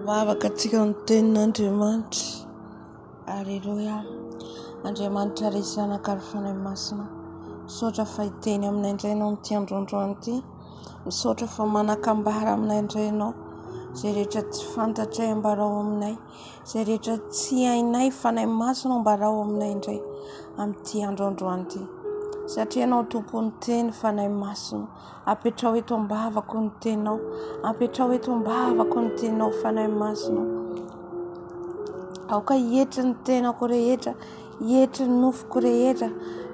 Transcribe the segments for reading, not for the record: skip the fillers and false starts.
Vavaka antsika ny tenin'Andriamanitra. Aleloia. Andriamanitra Ray Zanaka ary Fanahy Masina. Misaotra fa hiteny aminay indray ianao amin'ity androandroany ity. Misaotra fa manan-kambara aminay indray ianao. Izay rehetra tsy fantatray ambarao aminay. Izay rehetra tsy hainay Fanahy Masina ambarao aminay indray amin'ity androandroany ity. Satria ianao tompon'ny teny Fanahy Masina. Apetraho eto am-bavako ny teninao. Apetraho eto am-bavako ny teninao Fanahy Masina. Aoka hietry ny tenako rehetra, hietry ny nofoko rehetra,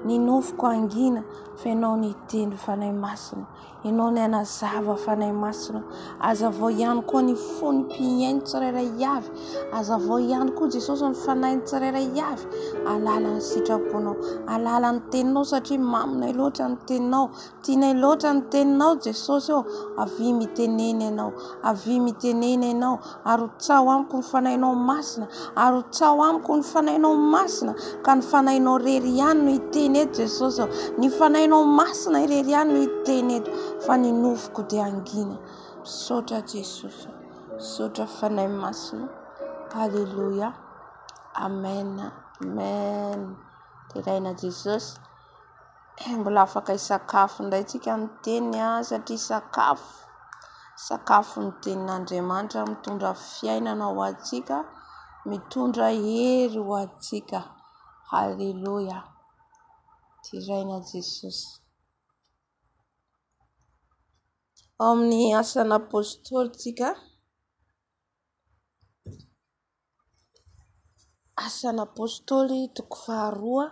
ny nofoko hangina fa ianao ny hiteny Fanahy Masina. Ianao ny hanazava Fanahy Masina. Azavao ihany koa ny fon'ny mpihaino tsirairay avy. Azavao ihany koa Jesosy ny fanahin'ny tsirairay avy. Alalan'ny sitraponao, alalan'ny teninao satria maminay loatra ny teninao. Tianay loatra ny teninao Jesosy ô, avia mitenena ianao, avia mitenena ianao, arotsaho amiko ny fanahinao masina, arotsaho amiko ny fanahinao masina, ka ny fanahinao irery ihany no hiteny eto Jesosy ô, ny fanahinao masina irery ihany no hiteny eto, fa ny nofoko dia hangina. Misaotra Jesosy, misaotra Fanahy Masina, Alléluia, Amen, Amen, deraina Jesosy. Mbola afaka hisakafo indray tsika amin'ny teny satria sakafo, sakafo ny tenin'Andriamanitra mitondra fiainana ho antsika, mitondra hery ho antsika. Haleloia. Deraina Jesosy. Ao amin'ny asan'apôstôly tsika. Asan'ny Apôstôly toko faharoa.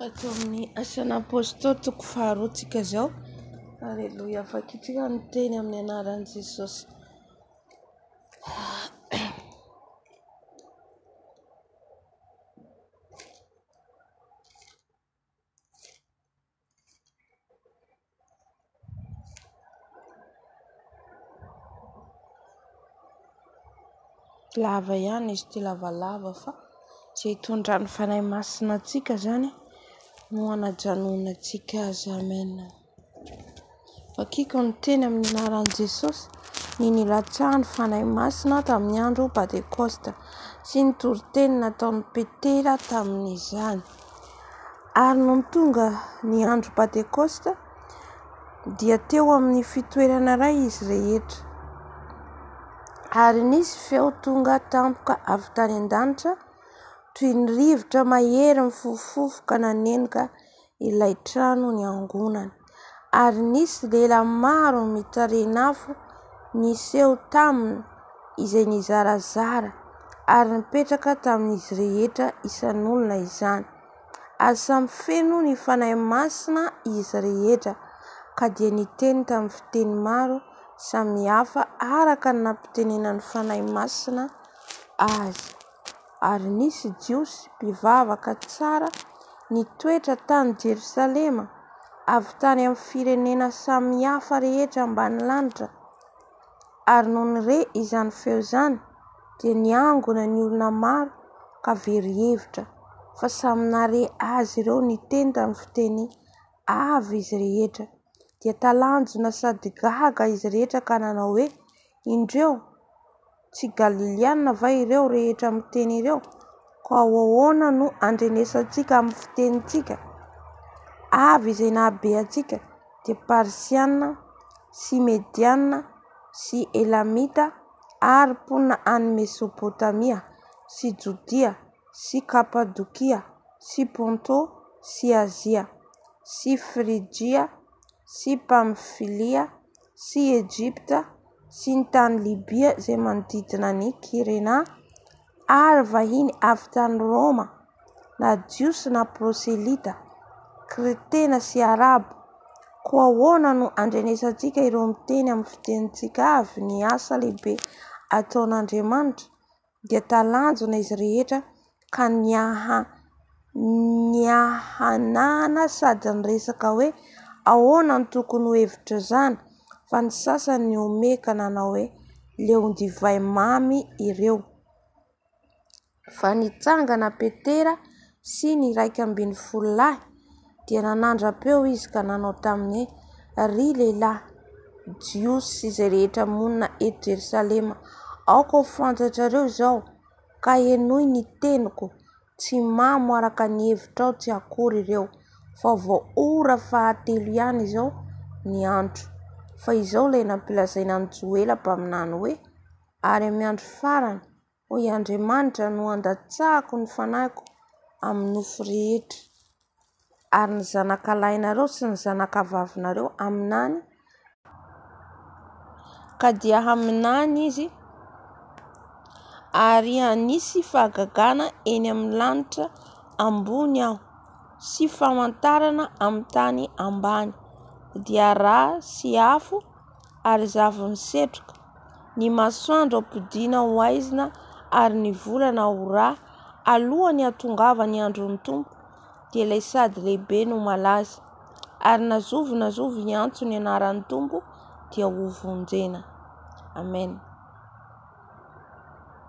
Ato amin'ny asan'ny Apôstôly toko faharoa tsika izao. Aleloia, vakintsika ny teny amin'ny anaran'i Jesosy. Lava ihany izy ity, lavalava fa izay hitondran'ny Fanahy Masina antsika izany no hanajanonantsika azy. Amen. Vakiko ny teny amin'ny anaran'i Jesosy, ny nilatsahan'ny Fanahy Masina tamin'ny andro Pantekosta sy ny toriteny nataon'i Petera tamin'izany. Ary nony tonga ny andro Pantekosta dia teo amin'ny fitoerana iray izy rehetra. Ary nisy feo tonga tampoka avy tany an-danitra toy ny rivotra mahery mifofofofo ka nanenoka ilay trano niangonana. Ary nisy lela maro mitarehin'afo niseho taminy izay nizarazara ary nipetraka tamin'izy rehetra isan'olona izany. Ary samy feno ny Fanahy Masina izy rehetra, ka dia niteny tamin'ny fiteny maro samihafa araka ny nampitenenan'ny Fanahy Masina azy. Ary nisy Jiosy mpivavaka tsara nitoetra tany Jerosalema, avy tany amin'ny firenena samihafa rehetra ambany lanitra. Ary nony re izany feo izany, dia niangona ny olona maro ka very hevitra, fa samy nahare azy ireo niteny tamin'ny fiteny avy izy rehetra. Dia talanjona sady gaga izy rehetra ka nanao hoe, Indreo, tsy Galiliana va ireo rehetra miteny ireo? Koa ahoana no andrenesantsika amin'ny fitenintsika? Avy izay nahabe antsika dia Parsiana sy Mediana sy Elamita ary mponina any Mesopotamia sy Jodia sy Kapadokia sy Ponto sy Azia sy Frijia sy Pamfilia sy Egypta sy ny tany Libia izay manodidina an'i Kyrena. ary vahiny avy tany Roma, na Jiosy na proselyta, Kretena sy Arabo. Koa ahoana no andrenesantsika ireo miteny amin'ny fitenintsika avy ny asa lehibe ataon'Andriamanitra? Dia talanjona izy rehetra ka niaha niahanahana sady niresaka hoe, Ahoana no tokony ho hevitr'izany? Fa ny sasany nihomehy ka nanao hoe, Leon-divay mamy ireo. Fa nitsangana Petera sy ny 11 lahy, dia nanandra-peo izy ka nanao taminy hoe, Ry lehilahy, Jiosy sy izay rehetra monina eto Jerosalema, aoka ho fantatrareo izao, ka henoy ny teniko, tsy mamo araka ny hevitrao tsy akory ireo, fa vao ora fahatelo ihany izao ny andro. Fa izao ilay nampilazaina an'i Joela mpaminany hoe, Ary amin'ny andro farany, Hoy Andriamanitra, no handatsahako ny fanahiko amin'ny nofo rehetra, ary ny zanakalahinareo sy ny zanakavavinareo haminany, ka dia haminany izy, ary hanisy fahagagana eny amin'ny lanitra ambony aho, sy famantarana amin'ny tany ambany, dia rà sy afo ary zavon'ny setroka. Ny masoandro hampodiana ho haizina ary ny volana ho rà, alohan'ny hahatongavan'ny andron'ny Tompo, dia ilay sady lehibe no malaza. Ary na zovy na zovy hiantso ny anaran'ny Tompo dia hovonjena. Amen.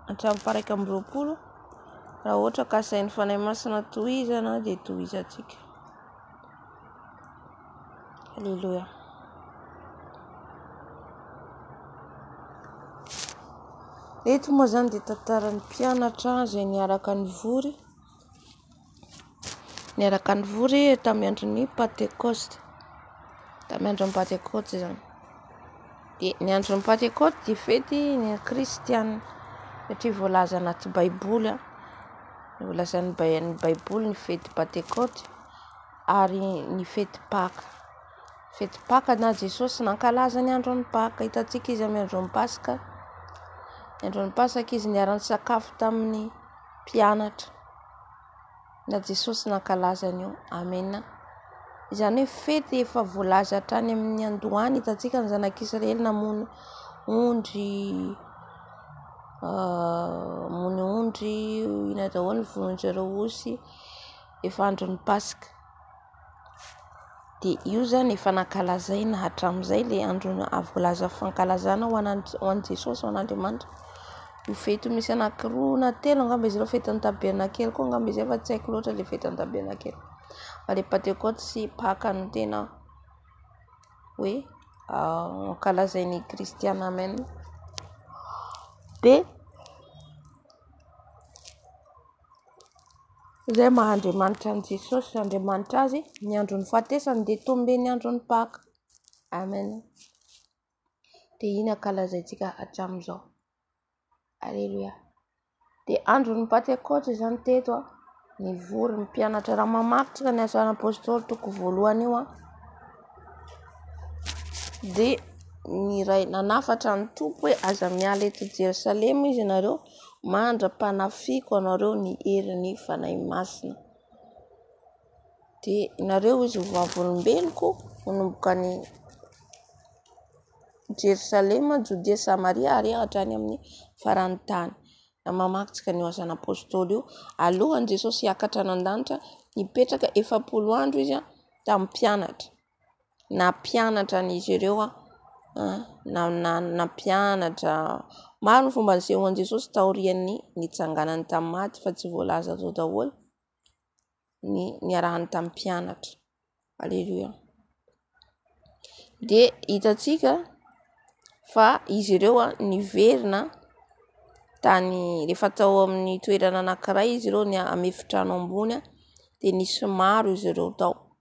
Hatramin'ny faha-21, raha ohatra ka asain'ny Fanahy Masina tohizana dia tohizantsika. Alléluia. Eto moa izany dia tantaran'ny mpianatra izay niaraka nivory, niaraka nivory tamin'ny andron'ny Pantekosta, tamin'ny andron'ny Pantekoty izany. Dia ny andron'ny Pantekoty dia fety ny kristiana satria voalaza anaty baiboly, voalazan'ny baiboly ny fety Pantekoty. ary ny fety Paka. Fety Paka na Jesosy nankalaza ny andron'ny Paka. Hitantsika izy amin'ny andron'ny Paska. Ny andron'ny Paska izy niara-nisakafo tamin'ny mpianatra. Na Jesosy nankalaza an'io. Amena. Izany hoe fety efa voalaza hatrany amin'ny andohany. Hitantsika ny zanak'Israely namono ondry, namono ondry, inona daholo ny vonoin-jareo osy. Efa andron'ny paska. Dia io izany efa nankalazaina hatramin'izay ilay andro voalaza fankalazana ho an'i Jesosy, ho an'Andriamanitra. Io fety io misy anankiroa na telo angamba izy ireo, fetin'ny tabernakely koa angamba izay fa tsy haiko loatra ilay fetin'ny tabernakely. Fa ilay pantekoty sy paka no tena hoe ankalazain'ny kristiana amen. Dia Izay maha Andriamanitra an'i Jesosy sy Andriamanitra azy, ny andron'ny fahatesany dia tomben'ny andron'ny Paka. Amen. Dia iny ankalazaintsika hatramin'izao. Aleloia. Dia andron'ny Pantekoty izany teto an, nivory ny mpianatra. Raha mamaky tsika ny Asan'ny Apôstôly toko voalohany io an, dia ny iray nanafatra ny Tompo hoe aza miala eto Jerosalema izy ianareo mandra-panafiako anareo ny herin'ny Fanahy Masina. Dia nareo izy ho vavolombeloko manomboka any Jerosalema, Jodia, Samaria ary hatrany amin'ny faran'ny tany. Raha mamaky tsika an'io asan'ny apôstôly io, alohan'i Jesosy hiakatra any an-danitra, nipetraka 40 andro izy tamin'ny mpianatra. Nampianatra an'izy ireo nampianatra. Maro ny fomba nisehoan'i Jesosy taorian'ny nitsanganany tamin'ny maty fa tsy voalaza tao daholo ny niarahany tamin'ny mpianatra. Aleloia. Dia hitantsika fa izy ireo niverina tany rehefa tao amin'ny toerana anankiray izy ireo ny amin'ny efitrano ambony dia nisy maro izy ireo tao.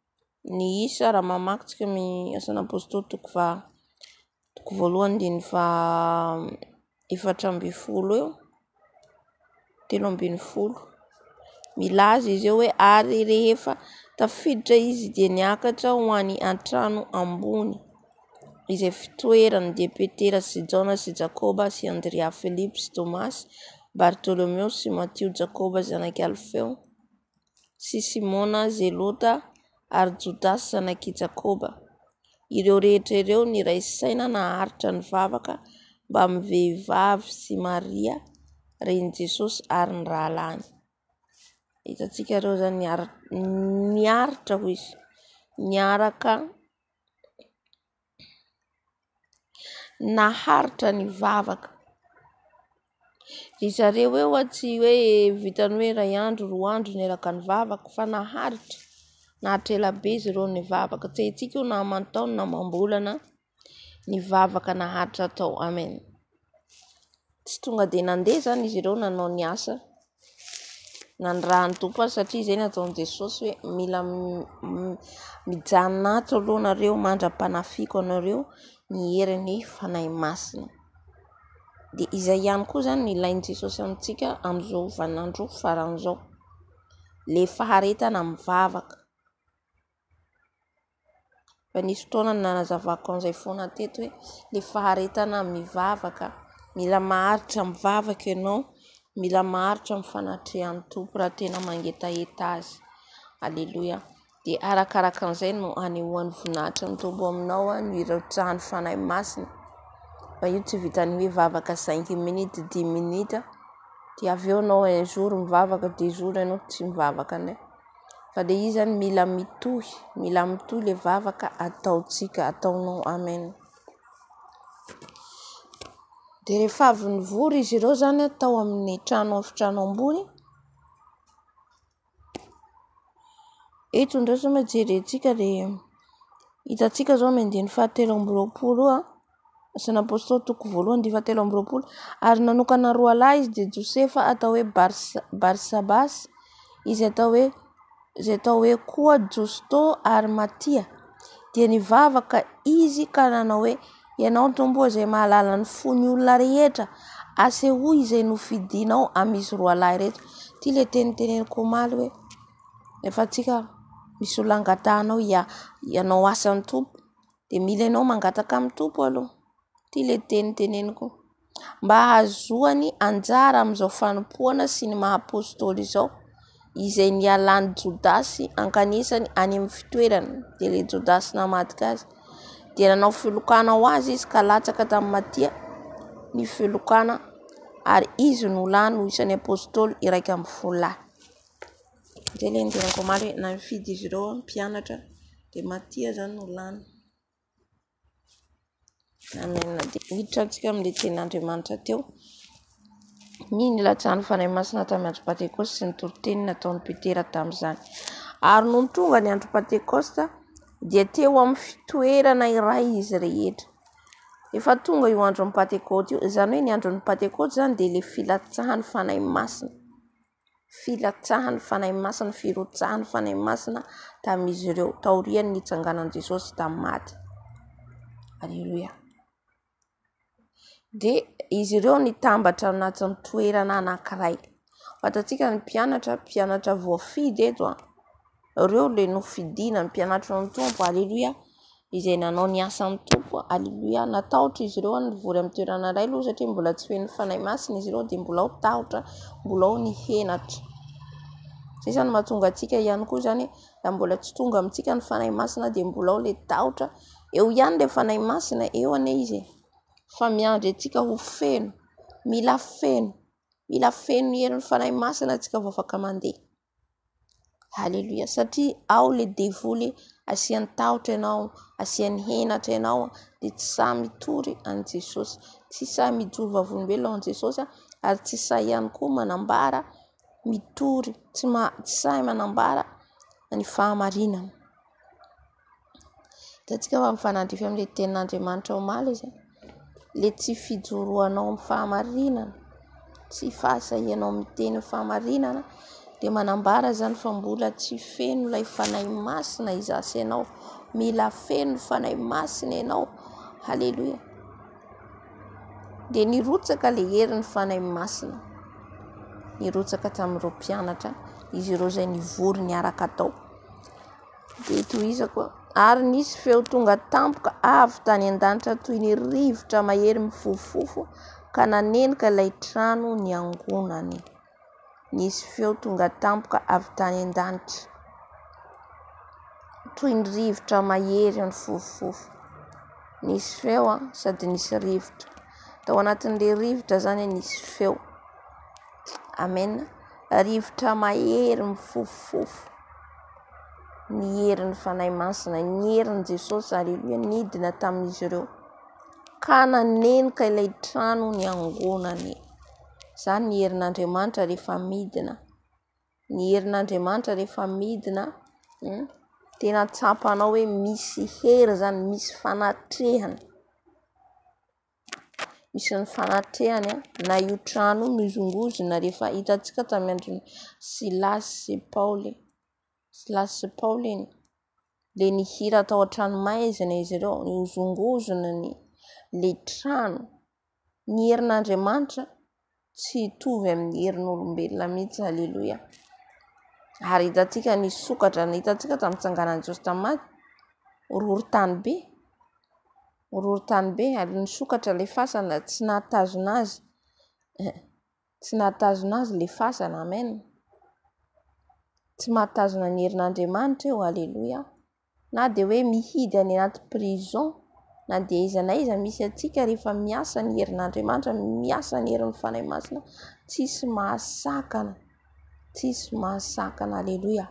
Ny isa raha mamaky tsika ny asan'ny apôstôly toko faha toko voalohany andininy faha 14 eo, 13. Milaza izy eo hoe ary rehefa tafiditra izy dia niakatra ho any an-trano ambony izay fitoerany dia Petera sy Jaona sy Jakoba sy Andrea, Filipo sy Tomasy. Bartolomeo sy Matio, Jakoba zanak'i Alfeo sy Simona Zelota ary Jodasy zanak'i Jakoba. Ireo rehetra ireo niray saina naharitra nivavaka mbamin'ny vehivavy sy Maria renin'i Jesosy ary ny rahalahiny. Hitantsika ireo izany niaritra hoy izy, niaraka naharitra nivavaka. Ry zareo eo tsy hoe vitan'ny hoe iray andro, roa andro niaraka nivavaka fa naharitra, naharitra ela be izy ireo nivavaka. Tsy haintsika io na aman-taona na amam-bolana nivavaka naharitra tao. Amen. Tsy tonga dia nandeha izany izy ireo nanao ny asa nanirahan'ny Tompo azy satria izay nataon'i Jesosy hoe mila mijanona ato aloha nareo mandra-panafiako anareo ny herin'ny Fanahy Masina. Dia izay ihany koa izany no ilain'i Jesosy amintsika amin'izao vaninandro farany izao. Le faharetana mivavaka. Efa nisy fotoana nanazavako an'izay foana teto hoe le faharetana mivavaka, mila maharitra mivavaka ianao, mila maharitra amin'ny fanatrehan'ny Tompo raha tena mangetaheta azy. Aleloia. Dia arakaraka an'izay no anehoan'ny voninahitry ny Tompo aminao no irotsahan'ny Fanahy Masina. Fa io tsy vitan'ny hoe vavaka cinq minutes, dix minutes, dia avy eo ianao un jour mivavaka, deux jours ianao tsy mivavaka indray. Fa le izy zany mila mitohy, mila mitohy le vavaka ataontsika, ataonao. Amen. De rehefa avy nivory izy ireo zany tao amin'ny trano efitrano ambony, eto indray zao no jerentsika le hitantsika zao amin'ny andininy fahatelo amby roapolo io an, Asan'ny Apôstôly toko voalohany andininy fahatelo amby roapolo, ary nanokana roa lahy izy dia Josefa atao hoe Barsabasy izay atao hoe izay atao hoe koa Josto ary Matia. Dia nivavaka izy ka nanao hoe, Ianao Tompo ô izay mahalala ny fon'ny olona rehetra, asehoy izay nofidinao amin'izy roa lahy ireto. Ity ilay teny teneniko omaly hoe rehefa antsika misy olona angatahanao hanao asan'ny Tompo dia mila ianao mangataka amin'ny Tompo aloha. Ity ilay teny teneniko. Mba hahazoany anjara amin'izao fanompoana sy ny maha apôstôly izao, izay nialan'i Jodasy ankanesany any amin'ny fitoerana, dia ilay Jodasy namadika azy. Dia nanao filokana ho azy izy ka latsaka tamin'i Matia ny filokana, ary izy no lany ho isan'ny apôstôly 11 lahy. Izay ilay niteneniko omaly hoe na nifidy izy ireo mpianatra dia Matia izany no lany. Amen. Dia hiditra antsika amin'ilay tenin'Andriamanitra teo. Ny nilatsahan'ny Fanahy Masina tamin'ny andro Pantekosta sy ny toriteny nataon'i Petera tamin'izany. Ary nony tonga ny andro Pantekosta dia teo amin'ny fitoerana iray izy rehetra. Efa tonga io andron'ny Pantekosta io, izany hoe ny andron'ny Pantekosta izany dia ilay filatsahan'ny Fanahy Masina. Filatsahan'ny Fanahy Masina, firotsahan'ny Fanahy Masina tamin'izy ireo taorian'ny nitsanganan'i Jesosy tamin'ny maty. Aleloia. Dia izy ireo nitambatra anatin'ny toerana anankiray. Fantatsika ny mpianatra, mpianatra voafidy eto an. Ireo ilay nofidina, ny mpianatry ny Tompo, aleloia, izay nanao ny asan'ny Tompo, aleloia. Natahotra izy ireo nivory amin'ny toerana iray aloha satria mbola tsy feno Fanahy Masina izy ireo dia mbola ao tahotra, mbola ao ny henatra. Izay izany mahatonga antsika ihany koa izany, raha mbola tsy tonga amintsika ny Fanahy Masina dia mbola ao ilay tahotra. Eo ihany ilay Fanahy Masina, eo anie izy e, fa miandry antsika ho feno, mila feno, mila feno ny herin'ny Fanahy Masina antsika vao afaka mandeha. Aleloia satria ao le devoly asiany tahotra ianao, asiany henatra ianao dia tsy sahy mitory an'i Jesosy, tsy sahy mijoro vavolombelona an'i Jesosy ary tsy sahy ihany koa manambara mitory, tsy tsy sahy manambara ny fahamarinana. Hitantsika fa mifanandrify amin'ilay tenin'Andriamanitra omaly izy, ilay tsy fijoroanao amin'ny fahamarinana, tsy fahasahianao miteny ny fahamarinana dia manambara izany fa mbola tsy feno ilay Fanahy Masina izaho sy ianao. Mila feno ny Fanahy Masina ianao. Haleloia. Dia nirotsaka ilay herin'ny Fanahy Masina. Nirotsaka tamin'ireo mpianatra, izy ireo izay nivory niaraka tao. Dia tohizako, ary nisy feo tonga tampoka avy tany an-danitra toy ny rivotra mahery mifofofofo ka nanenika ilay trano niangonany. Nisy feo tonga tampoka avy tany an-danitra, toy ny rivotra mahery nifofofofo. Nisy feo sady nisy rivotra. Tao anatin'ilay rivotra izany nisy feo. Amen. Rivotra mahery mifofofofo. Ny herin'ny Fanahy Masina, ny herin'i Jesosy, aleloia, nidina tamin'izy ireo. Ka nanenika ilay trano niangonany. Izany ny herin'Andriamanitra rehefa midina. Ny herin'Andriamanitra rehefa midina, tena tsapanao hoe misy hery izany, misy fanatrehana. Misy ny fanatrehany na io trano io mihozongozona rehefa hitantsika tamin'ny andron'i Silasy sy Paoly. Silasy sy Paoly iny. Dia nihira tao an-tranomaizina izy ireo, nihozongozona ny le trano. Ny herin'Andriamanitra tsy hitovy amin'ny herin'olombelona mihitsy, aleloia. Ary hitantsika nisokatra, hitantsika tamin'ny nitsanganan'i Jesosy tamin'ny maty, horohorontany be, horohorontany be ary nisokatra ilay fasana, tsy nahatazona azy, tsy nahatazona azy ilay fasana, amen. Tsy mahatazona ny herin'Andriamanitra io, aleloia. Na dia hoe mihidy any anaty prison, na dia aiza na aiza misy antsika rehefa miasa ny herin'Andriamanitra, miasa ny herin'ny Fanahy Masina, tsisy mahasakana, tsisy mahasakana, aleloia.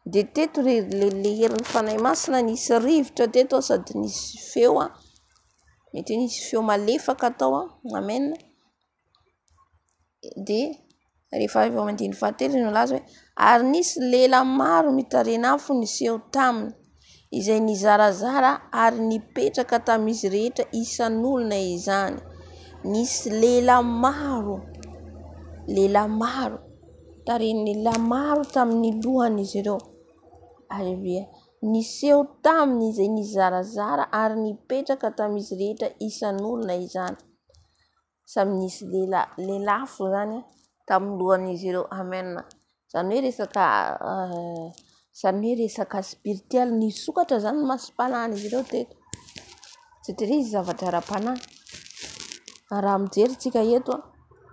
Dia teto le le herin'ny Fanahy Masina nisy rivotra teto sady nisy feo, mety hoe nisy feo malefaka tao, amen. Dia rehefa avy eo amin'ny andininy fahatelo no milaza hoe ary nisy lela maro mitaren'afo niseho taminy, izay nizarazara ary nipetraka tamin'izy rehetra isan'olona izany. Nisy lela maro, lela maro, tarehin'ny lela maro tamin'ny lohan'izy ireo. Aleloia. Niseho taminy izay nizarazara ary nipetraka tamin'izy rehetra isan'olona izany. Samy nisy lela lelafo zany tamin'ny lohan'izy ireo. Amen. Zany hoe resaka zany hoe resaka spirituel nisokatra zany ny masom-panahin'izy ireo teto satria ilay izy zavatra ara-panahy. Raha mijery tsika eto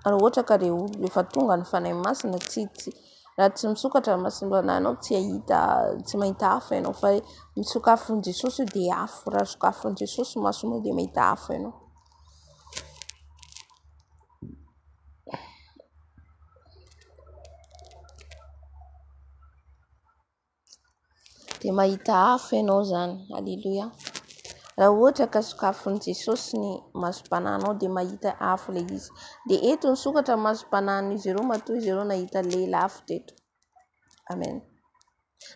raha ohatra ka le olona efa tonga ny Fanahy Masina tsy tsy raha tsy misokatra ny masom-panahinao tsy hahita tsy mahita afo ianao fa sokafon'i Jesosy io dia afo, raha sokafon'i Jesosy ny masonao dia mahita afo ianao. Dia mahita afo ianao izany. Aleloia. Raha ohatra ka sokafon'i Jesosy ny masom-panahinao dia mahita afo ilay izy. Dia eto nisokatra ny masom-panahin'izy ireo matoa izy ireo nahita lelafo teto. Amen.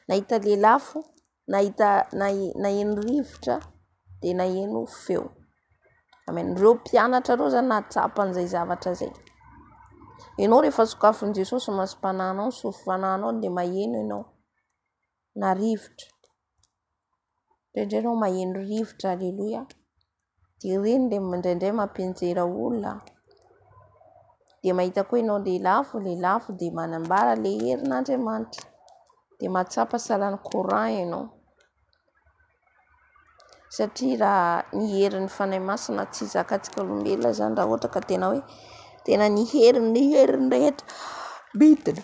Nahita lelafo nahita naheno rivotra dia naheno feo. Amen. Ireo mpianatra ireo zany nahatsapa an'izay zavatra izay. Ianao rehefa sokafin'i Jesosy ny masom-panahinao, ny sofim-panahinao dia maheno ianao na rivotra. Indraindray ianao maheno rivotra, aleloia. Dia ireny dia indraindray mampianjera olona. Dia mahita koa ianao lelafo, lelafo dia manambara ilay herin'Andriamanitra. Dia mahatsapa sahalan'ny courant ianao. Satria raha ny herin'ny Fanahy Masina tsy zakantsika olombelona izany raha ohatra ka tena hoe tena ny heriny, ny heriny rehetra midina.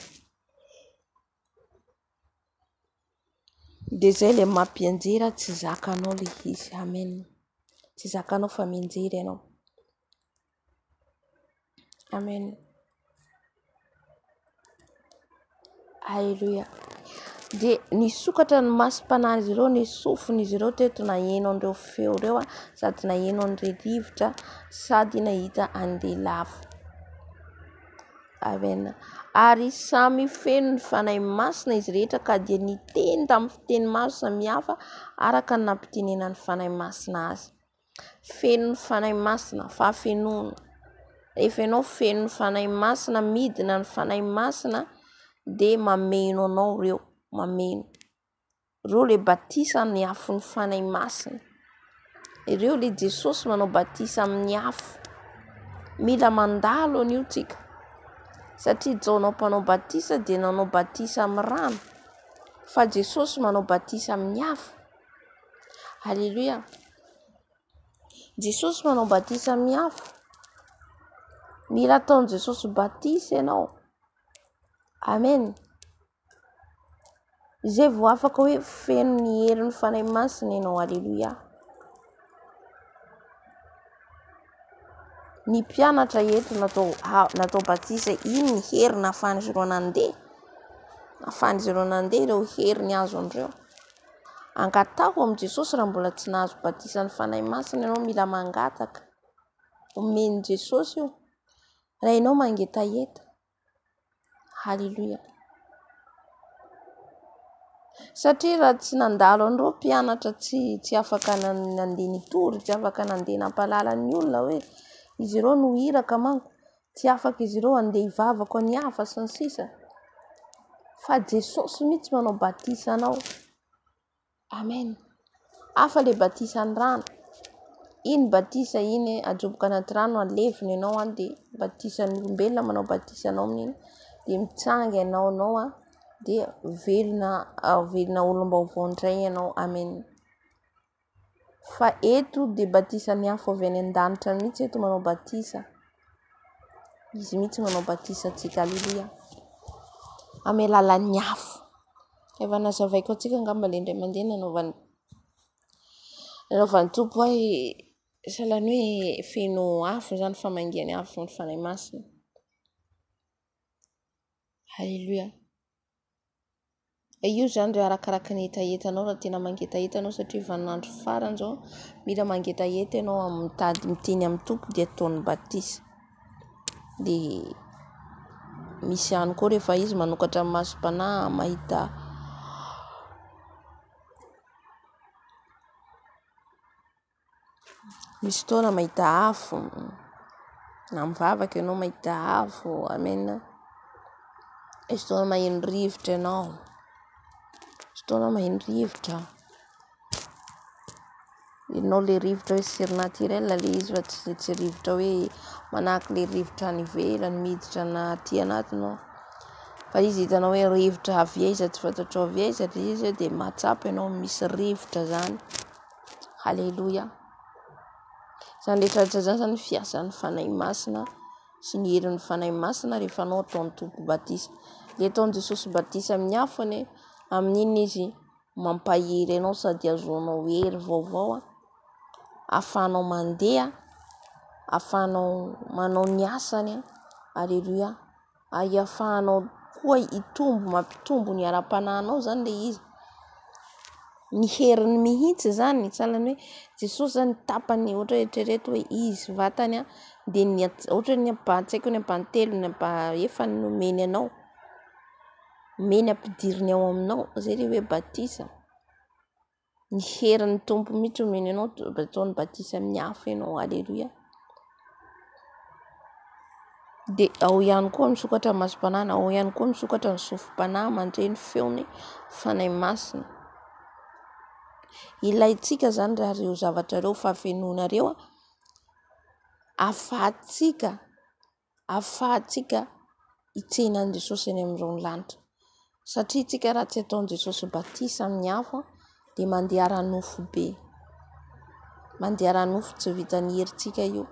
Dia zay le mampianjera tsy zakanao le izy. Amen. Tsy zakanao fa mianjera ianao. Amen. Aleloia. Dia nisokatra ny masom-panahin'izy ireo, ny sofin'izy ireo teto naheno an'ireo feo ireo sady naheno an'ireo rivotra sady nahita an'ilay lafo. Amen. Ary samy feno ny Fanahy Masina izy rehetra ka dia niteny tamin'ny fiteny maro samihafa araka ny nampitenenan'ny Fanahy Masina azy. Feno ny Fanahy Masina, fahafenoana. Rehefa ianao feno ny Fanahy Masina, midina ny Fanahy Masina dia mameno anao ireo, mameno. Ireo le batisa amin'ny afon'ny Fanahy Masina. Ireo le Jesosy manao batisa amin'ny afo. Mila mandalo an'io tsika. Satria Jaona mpanao batisa dia nanao batisa amin'ny rano. Fa Jesosy manao batisa amin'ny afo. Aleloia. Jesosy manao batisa amin'ny afo. Mila ataon'i Jesosy batisa ianao. Amen. Izay vao afaka hoe feno ny herin'ny Fanahy Masina ianao. Aleloia. Ny mpianatra eto natao natao batisa, iny ny hery nahafahan'izy ireo nandeha. Nahafahan'izy ireo nandeha ireo hery ny azon'ireo. Angataho amin'i Jesosy raha mbola tsy nahazo batisan'ny Fanahy Masina ianao, mila mangataka. Omen'i Jesosy io. Raha ianao mangetaheta. Haleloia. Satria raha tsy nandalo an'ireo mpianatra tsy tsy afaka nandeha nitory, tsy afaka nandeha nampahalala ny olona hoe izy ireo no iraka manko, tsy afaka izy ireo handeha hivavaka ny hafa sy ny sisa. Fa Jesosy mihitsy manao batisa anao. Amen. Hafa le batisan'ny rano. Iny batisa iny ajoboka anaty rano alevina ianao an dia batisan'ny olombelona manao batisa anao amin'iny dia mitsanga ianao anao an dia velona velona olom-baovao indray ianao. Amen. Fa eto dia batisan'ny afo avy any an-danitra mihitsy eto manao batisa. Izy mihitsy manao batisa antsika. Aleloia. Amin'ny alalan'ny afo. Efa nazavaiko antsika angamba ilay indray mandeha nanaovan'ny nanaovan'ny Tompo ahy sahalan'ny hoe feno afo izany famangian'ny afo ny Fanahy Masina. Aleloia. Io izany ry arakaraka ny hetahetanao raha tena mangetaheta ianao satria vaninandro farany izao mila mangetaheta ianao amin'ny mitady miteny amin'ny Tompo dia ataony batisa. Dia misy ihany koa rehefa izy manokatra ny masom-panahy mahita misy fotoana mahita afo, na mivavaka ianao mahita afo, amen. Misy fotoana maheno rivotra ianao, misy fotoana maheno rivotra. Ianao le rivotra hoe surnaturel le izy fa tsy rivotra hoe manahaka le rivotra any ivelany miditra na aty anatinao fa izy hitanao hoe rivotra avy aiza tsy fantatrao avy aiza le izy de mahatsapa ianao misy rivotra zany. Haleloia. Zany rehetra rehetra zany zany fiasan'ny Fanahy Masina sy ny herin'ny Fanahy Masina rehefa anao ataon'ny Tompo batisa. Le ataon'i Jesosy batisa amin'ny afo anie, amin'iny izy mampahery anao sady ahazoanao hery vaovao ahafahanao mandeha, ahafahanao manao ny asany, aleloia, ary ahafahanao koa hitombo, mampitombo ny ara-panahinao zany le izy, ny heriny mihitsy zany, sahalan'ny hoe Jesosy zany tapany ohatra hoe eritrereto hoe izy vatany de ny ohatra hoe ny ampaha tsy haiko ny ampahatelony ny ampahefany nomeny anao. Omeny ampidiriny ao aminao, zay le hoe batisa, ny herin'ny Tompo mihitsy omeny anao ataony batisa amin'ny afo ianao, aleloia. De ao ihany koa misokatra ny masom-panahy, ao ihany koa misokatra ny sofim-panahy mandre ny feon'ny Fanahy Masina. Ilaintsika zany raha ireo zavatra ireo fahafenoana ireo ahafahantsika ahafahantsika hitsena an'i Jesosy any amin'ny rahon'ny lanitra. Satria isika raha tsy ataon'i Jesosy batisa amin'ny afo dia mandeha ara-nofo be. Mandeha ara-nofo tsy vitan'ny herintsika io.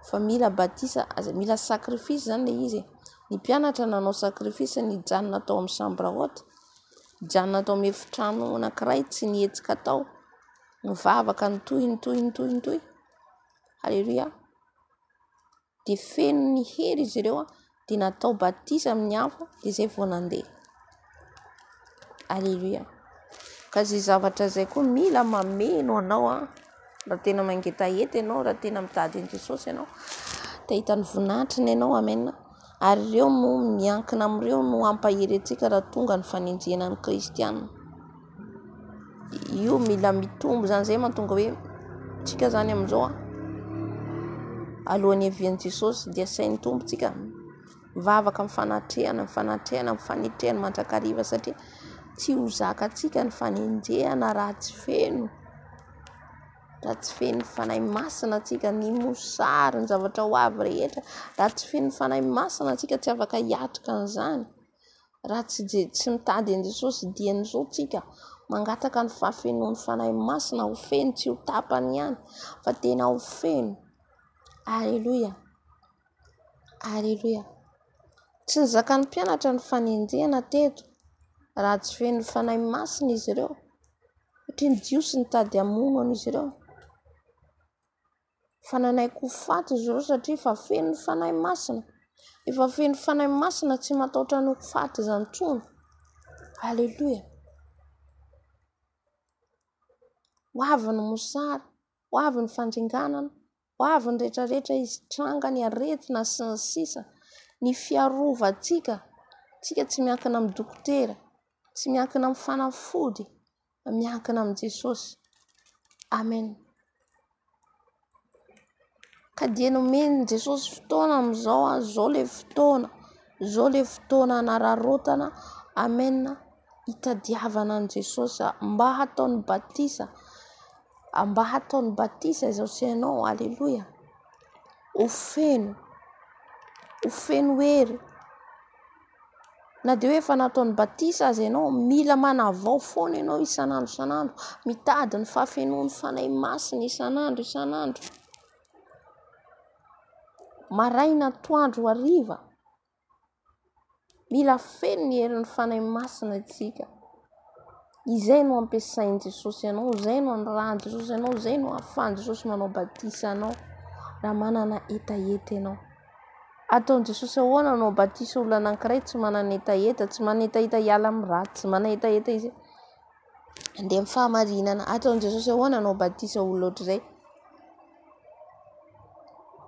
Fa mila batisa, mila sacrifice zany ilay izy e. Ny mpianatra nanao sacrifice nijanona tao amin'ny chambre haute, nijanona tao amin'ny efitrano anankiray tsy nihetsika tao, nivavaka nitohy nitohy nitohy nitohy. Aleloia. Dia feno ny hery izy ireo dia natao batisa amin'ny afo dia izay vao nandeha. Aleloia. Ka izay zavatra izay koa mila mameno anao an, raha tena mangetaheta ianao, raha tena mitady an'i Jesosy ianao, te hahita ny voninahitry ianao, amen. Ary ireo no miankina amin'ireo no hampahery antsika raha tonga ny fanenjehana ny kristiana. Io mila mitombo zany, zay mahatonga hoe tsika zany amin'izao an, alohan'ny hiavian'i Jesosy dia asain'ny Tompo tsika mivavaka amin'ny fanatrehana, amin'ny fanatrehana, amin'ny fanetrehana mandrakariva satria tsy ho zakantsika ny fanenjehana raha tsy feno, raha tsy feno Fanahy Masina antsika, ny mosary, ny zavatra ho avy rehetra, raha tsy feno Fanahy Masina antsika tsy afaka hiatrika an'izany. Raha tsy je- tsy mitady an'i Jesosy dieny izao tsika, Mangataka ny fahafenoan'ny Fanahy Masina ho feno, tsy ho tapany ihany fa tena ho feno. Aleloia. Aleloia. Tsy nizakan'ny mpianatra ny fanenjehana teto raha tsy feno ny Fanahy Masina izy ireo, satria ny Jiosy nitady hamono an'izy ireo. Fa nanaiky ho faty izy ireo satria efa feno ny Fanahy Masina. Efa feno Fanahy Masina tsy matahotra ny ho faty izany intsony. Aleloia. Ho avy ny mosary, ho avy ny fandringanana, ho avy ny rehetrarehetra izy tranga ny aretina sy ny sisa. Ny fiarovantsika, tsika tsy miankina amin'ny dokotera, tsy miankina amin'ny fanafody, miankina amin'i Jesosy. Amen. Ka dia nomen'i Jesosy fotoana amin'izao an, izao ilay fotoana, izao ilay fotoana hanararaotana, amen, hitadiavana an'i Jesosy mba hataony batisa, mba hataony batisa izao sy ianao, aleloia. Ho feno, ho feno hery. Na dia hoe efa nataony batisa aza ianao, mila manavao foana ianao isan'andro isan'andro, mitady ny fahafenoan'ny Fanahy Masina isan'andro isan'andro. Maraina, atoandro, hariva. Mila feno ny herin'ny Fanahy Masina isika. Izay no ampiasain'i Jesosy anao, izay no anirahan'i Jesosy anao, izay no ahafahan'i Jesosy manao batisa anao raha manana hetaheta ianao. Ataon'i Jesosy ahoana hanao batisa olona anankiray tsy manana hetaheta, tsy manana hetaheta hiala amin'ny ratsy, tsy manana hetaheta izy handeha amin'ny fahamarinana. Ataon'i Jesosy ahoana hanao batisa olona ohatr'izay?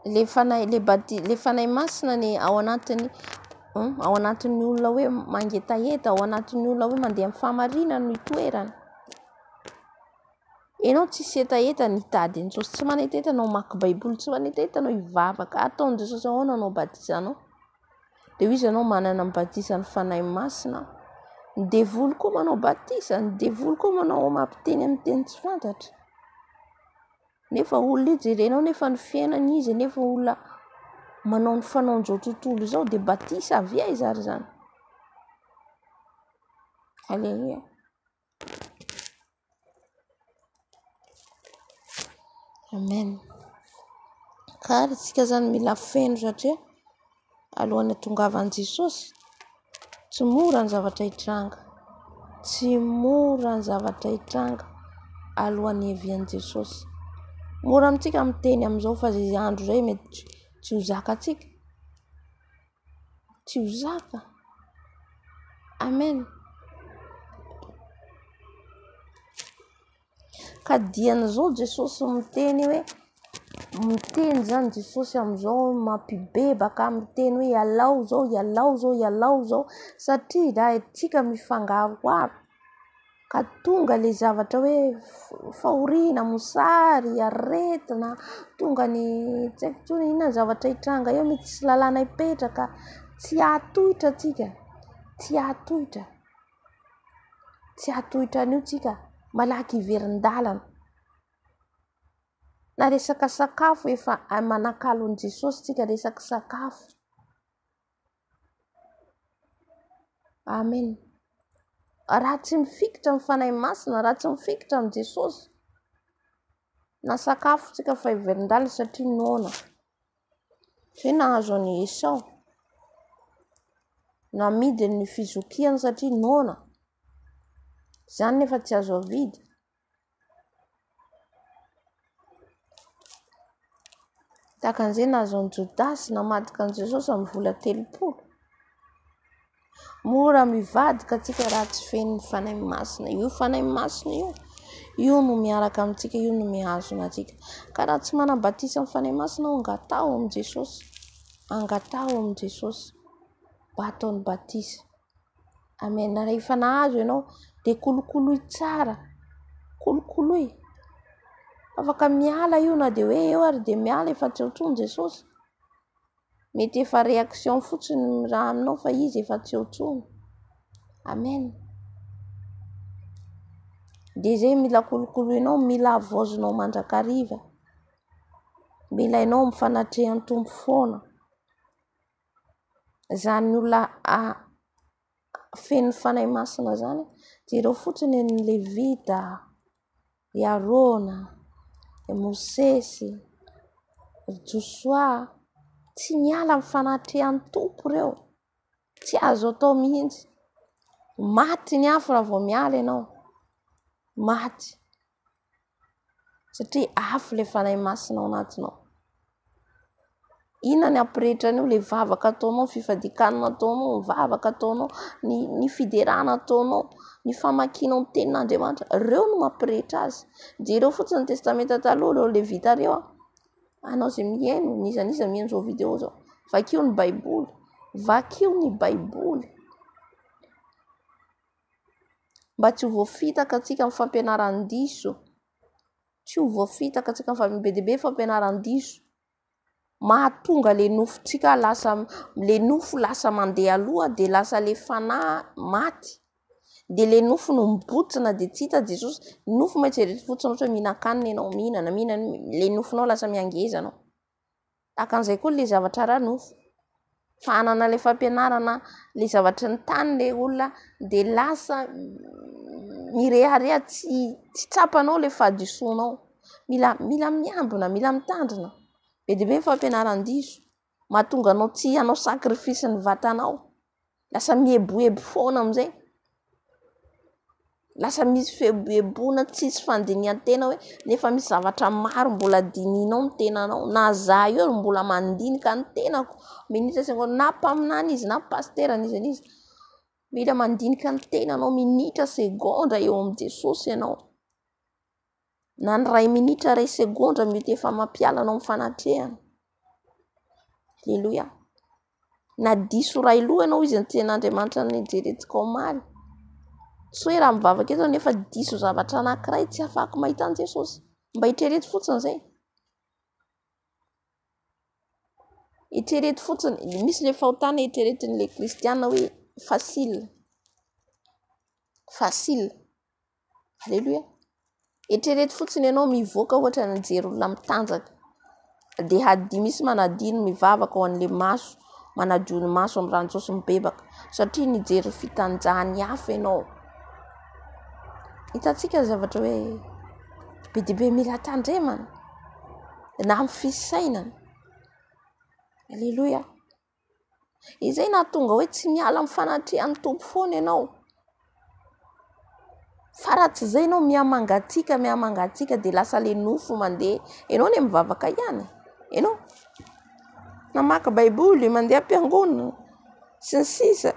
Le fanahy, le bati-, le fanahy masina anie ao anatin'ny ao anatin'ny olona hoe mangetaheta, ao anatin'ny olona hoe mandeha amin'ny fahamarinana no itoerany. Ianao tsisy hetaheta ny hitady an'i Jesosy, tsy manetaheta anao hamaky baiboly, tsy manetaheta anao hivavaka, ataon'i Jesosy ahoana hanao batisa anao? Dia hoy izy ianao manana ny batisan'ny Fanahy Masina, ny devoly koa manao batisa, ny devoly koa manao mampiteny amin'ny teny tsy fantatra. Nefa olona io jerenao nefa ny fiainany izy nefa olona manao ny fanaon'izao tontolo izao dia batisa avy aiza ary izany? Aleloia. Amen. Ka ary tsika zany mila feno satria alohan'ny hatongavan'i Jesosy tsy mora ny zavatra hitranga. Tsy mora ny zavatra hitranga alohan'ny hiavian'i Jesosy. Mora amintsika miteny amin'izao fa izay andro izay mety tsy ho zakantsika. Tsy ho zaka. Amen. Ka dian'izao Jesosy miteny hoe, miteny zany Jesosy amin'izao mampibebaka, miteny hoe ialao izao, ialao izao, ialao izao, satria raha isika mifangaroharo ka tonga le zavatra hoe fahoriana, mosary, aretina, tonga ny tsy haiko intsony inona ny zavatra hitranga eo, mety hisy lalàna hipetraka, tsy hahatohitra antsika, tsy hahatohitra. Tsy hahatohitra an'io tsika, malaky hiverin-dalana. Na resaka sakafo efa manakalo an'i Jesosy tsika resaka sakafo. Amen. Raha tsy mifikitra amin'ny Fanahy Masina, raha tsy mifikitra amin'i Jesosy, na sakafo tsika fa hiverin-dalana satria noana. Tsy hoe nahazo an'i Esao. Namidiny ny fizokiany satria noana. Izany nefa tsy azo avidy. Tahaka an'izay nahazo an'i Jodasy namadika an'i Jesosy amin'ny vola 30. Mora mivadika antsika raha tsy feno ny Fanahy Masina. Io Fanahy Masina io, io no miaraka amintsika, io no mihazona antsika. Ka raha tsy manam-batisa amin'ny Fanahy Masina aho, angataho amin'i Jesosy. Angataho amin'i Jesosy mba hataony batisa. Amen. Rehefa nahazo ianao dia kolokoloy tsara. Kolokoloy. Afaka miala io na dia hoe eo ary dia miala efa tsy ao intsony Jesosy. Mety efa réaction fotsiny ny raha aminao fa izy efa tsy eo intsony. Amen. Dia izay mila kolokoloinao, mila havaozinao mandrakariva. Mila ianao amin'ny fanatrehan'ny Tompo foana. Izany olona. feno Fanahy Masina zany, jereo fotsiny ny Levita, i Arona, i Mosesy, ry Josoa, tsy miala amin'ny fanatrehan'ny Tompo ireo. Tsy azo atao mihitsy. Maty ny afo raha vao miala ianao. Maty. Satria afo ilay Fanahy Masina ao anatinao. Inona ny hampirehitra an'io? Ilay vavaka ataonao, ny fifadian-kanina ataonao, ny vavaka ataonao, ny ny fiderana ataonao, ny famakianao ny tenin'Andriamanitra. Ireo no mampirehitra azy. Jereo fotsiny ny Testamenta Taloha, ireo Levita ireo an. Anao izay mihaino, n'iza n'iza mihaino izao video izao, vakio ny Baiboly, vakio ny Baiboly. Mba tsy ho voafitaka antsika amin'ny fampianaran-diso. Tsy ho voafitaka antsika amin'ny fampianaran-diso. Be dia be fampianaran-diso. Mahatonga le nofontsika lasa, le nofo lasa mandeha aloha dia lasa le fanahy maty. Dia le nofo no mibotsina dia tsy hita Jesosy. Ny nofo mantsy eritrereto fotsiny ohatra hoe mihinan-kanina ianao, mihinana, mihinana, le nofonao lasa mihangeza anao. Tahaka an'izay koa le zavatra ara-nofo. Fa hanana ilay fampianarana le zavatry ny tany le olona de lasa mirehareha tsy tsy tsapanao le fahadisoanao. Mila mila miambina, mila mitandrina. Be dia be ny fampianaran-diso mahatonga anao tsy hanao sacrifice ny vatanao. Lasa mieboebo foana amizay. Lasa misy fieboeboana tsisy fandinihan-tena hoe nefa misy zavatra maro mbola dinihinao ny tenanao. Na za io ary mbola mandinika ny tenako minitra segondra, na mpaminany izy na pasitera n'iza n'iza. Mila mandinika ny tenanao minitra segondra eo amin'i Jesosy ianao. Na ny iray minitra iray segondra mety efa mampiala anao amin'ny fanatrehana. Aleloia. Na diso iray loha ianao izy ny tenin'Andriamanitra nijerentsika omaly. Tsy hoe raha mivavaka eto nefa diso zavatra anankiray tsy afahako mahita an'i Jesosy. Mba eritrereto fotsiny izay. Eritrereto fotsiny, misy ilay fahotana eritreretin'ilay kristiana hoe facile. Facile. Aleloia. Eritrereto fotsiny ianao mivoaka ohatra ny mijery olona mitanjaka. Dia hadi- misy manadino mivavaka ho an'ilay maso, manadio ny maso amin'ny ran'i Jesosy mibebaka satria nijery fitanjahan'ny hafa ianao. Hitantsika ny zavatra hoe be dia be mila tandremana na amin'ny fisainana. Aleloia. Izay nahatonga hoe tsy miala amin'ny fanatrehan'ny Tompo foana ianao. Fa raha tsy izay ianao miha-mangatsiaka, miha-mangatsiaka dia lasa ilay nofo mandeha. Ianao anie mivavaka ihany e, ianao mamaky baiboly, mandeha am-piangonana sy ny sisa.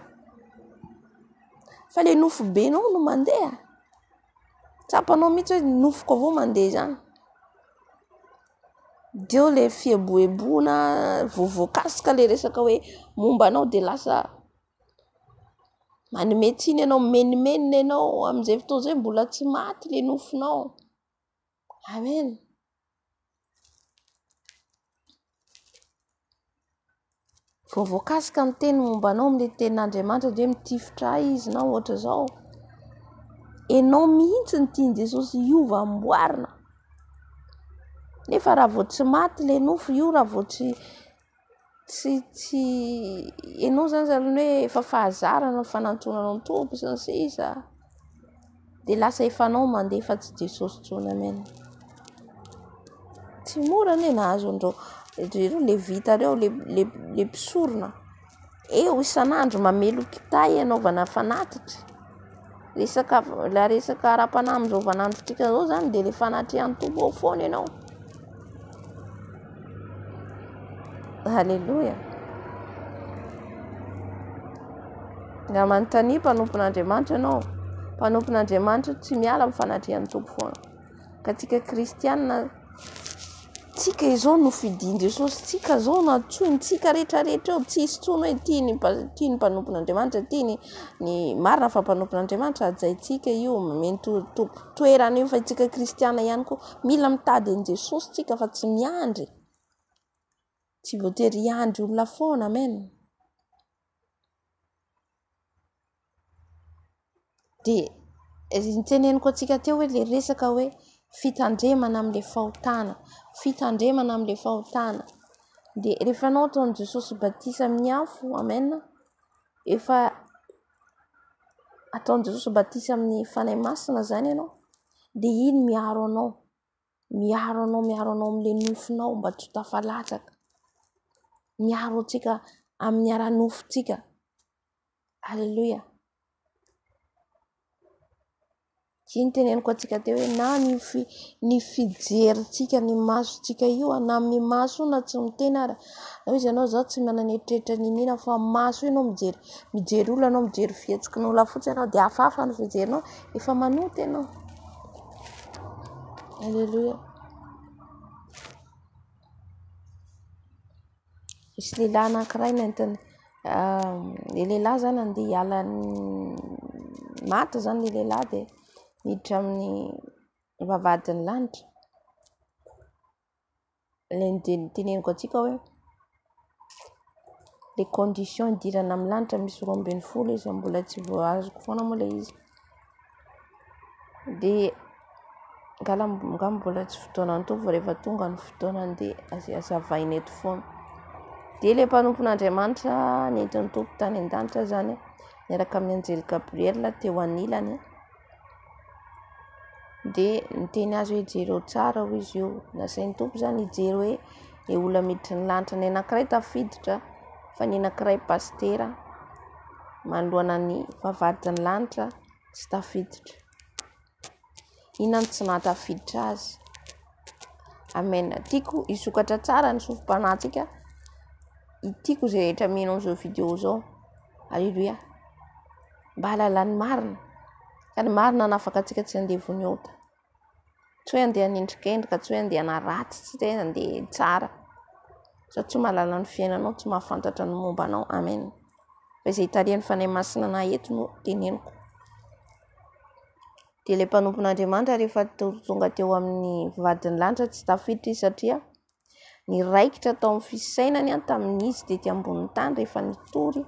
Fa ilay nofo benao no mandeha. Tsapanao mihitsy hoe nofoko avao mandeha izany. Teo le fieboeboana vao voakasika le resaka hoe momba anao de lasa manome tsiny ianao, mimenomenona ianao amin'izay fotoana izay mbola tsy maty le nofonao. Amen. Vao voakasika ny teny momba anao amin'ilay tenin'Andriamanitra dia hoe mitifitra ahy izy na ohatra izao. Ianao mihitsy no tian'i Jesosy hiova amboarina. Nefa raha vao tsy maty ilay nofo io, raha vao tsy tsy tsy ianao izany sahalan'ny hoe efa fahazarana ny fanantonanao ny Tompo sy ny sisa. Dia lasa efa anao mandeha fa tsy Jesosy intsony. Amen. Tsy mora anie nahazo an'ireo ireo levita ireo, le le le mpisorona. Eo isan'andro mamelo kitay anaovana fanatitra. Resaka la resaka ara-panahy amin'izao vaninandrontsika izao izany dia le fanatrehan'ny Tompo ao foana ianao. Aleloia. Raha manontania mpanompon'Andriamanitra ianao, mpanompon'Andriamanitra tsy miala amin'ny fanatrehan'ny Tompo foana. Ka tsika kristianina, tsika izao no fidin'i Jesosy, tsika izao no antsoiny, tsika rehetrarehetra eo, tsisy intsony hoe ity ny ity ny mpanompon'Andriamanitra, ity ny ny marina fa mpanompon'Andriamanitra hajaintsika io, omeny tompon-toerana io fa isika kristianina ihany koa mila mitady an'i Jesosy tsika fa tsy miandry, tsy voatery hiandry olona foana, amen. Dia noteneniko antsika teo hoe ilay resaka hoe fitandremana amin'ilay fahotana, fitandremana amin'ilay fahotana. Dia rehefa anao ataon'i Jesosy batisa amin'ny afo, amen, efa. Ataon'i Jesosy batisa amin'ny Fanahy Masina izany ianao, dia iny miaro anao, miaro anao, miaro anao amin'ilay nofonao mba tsy ho tafalatsaka. Miaro antsika amin'ny ara-nofontsika. Aleloia. Ity no teneniko antsika teo hoe na ny fi- ny fijerintsika ny masontsika io na amin'ny maso io na tsy miteny ara. Hoy izy ianao zao tsy manana eritreritra n'inona fa maso io ianao mijery, mijery olona ianao, mijery fihetsikin'olona fotsiny ianao dia hafahafa ny fijerinao, efa manota ianao. Aleloia. Nisy lehilahy anankiray nentiny, ilay lehilahy izany andeha hiala ny, maty izany ilay lehilahy dia miditra amin'ny vavahadin'ny lanitra. Ilay noteneniko antsika hoe les conditions hidirana amin'ny lanitra misy 12 izy, mbola tsy voahazoko foana moa ilay izy. Dia angamba mbola tsy fotoanan'ny Tompo fa rehefa tonga ny fotoanany dia hazavaina eto foana. Dia ilay mpanompon'Andriamanitra nentin'ny Tompo tany an-danitra izany niaraka amin'ny anjely Gabriela teo anilany dia niteny azy hoe jereo tsara hoy izy io. Nasain'ny Tompo izany hijery hoe ny olona miditra ny lanitra, ny anankiray tafiditra fa ny anankiray pasitera manoloana ny vavahadin'ny lanitra tsy tafiditra. Inona no tsy nahatafiditra azy? Amen. Tiako hisokatra tsara ny sofim-panahintsika. Tiako izay rehetra mino an'izao video izao. Aleloia. Mba hahalala ny marina. Ka ny marina hanafaka antsika tsy handevon'ny ota. Tsy hoe andeha hanendrikendrika, tsy hoe andeha hanaratsy, tsy hoe andeha hitsara. Sao tsy mahalala ny fiainanao, tsy mahafantatra ny momba anao. Amen. Fa izay itarihan'ny Fanahy Masina anah eto no teneniko. Dia ilay mpanompon'Andriamanitra rehefa tonga teo amin'ny vavahadin'ny lanitra tsy tafiditra izy satria niraikitra tao amin'ny fisainany tamin'izy tety ambonin'ny tany rehefa nitory,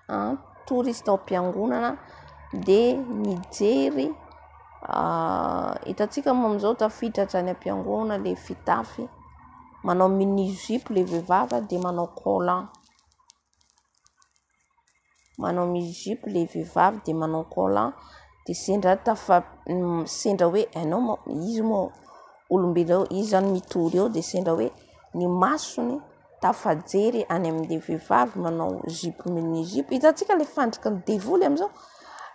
nitory izy tao am-piangonana dia nijery hitantsika moa amin'izao tafiditra hatrany am-piangonana ilay fitafy, manao mini jupe ilay vehivavy dia manao collant. Manao mini jupe le vehivavy de manao collant de sendra tafa- sendra hoe hainao moa izy moa olombelona eo, izy zany mitory eo de sendra hoe ny masony tafajery any amin'le vehivavy manao jupe mini jupe, hitantsika le fandriky ny devoly am'zao,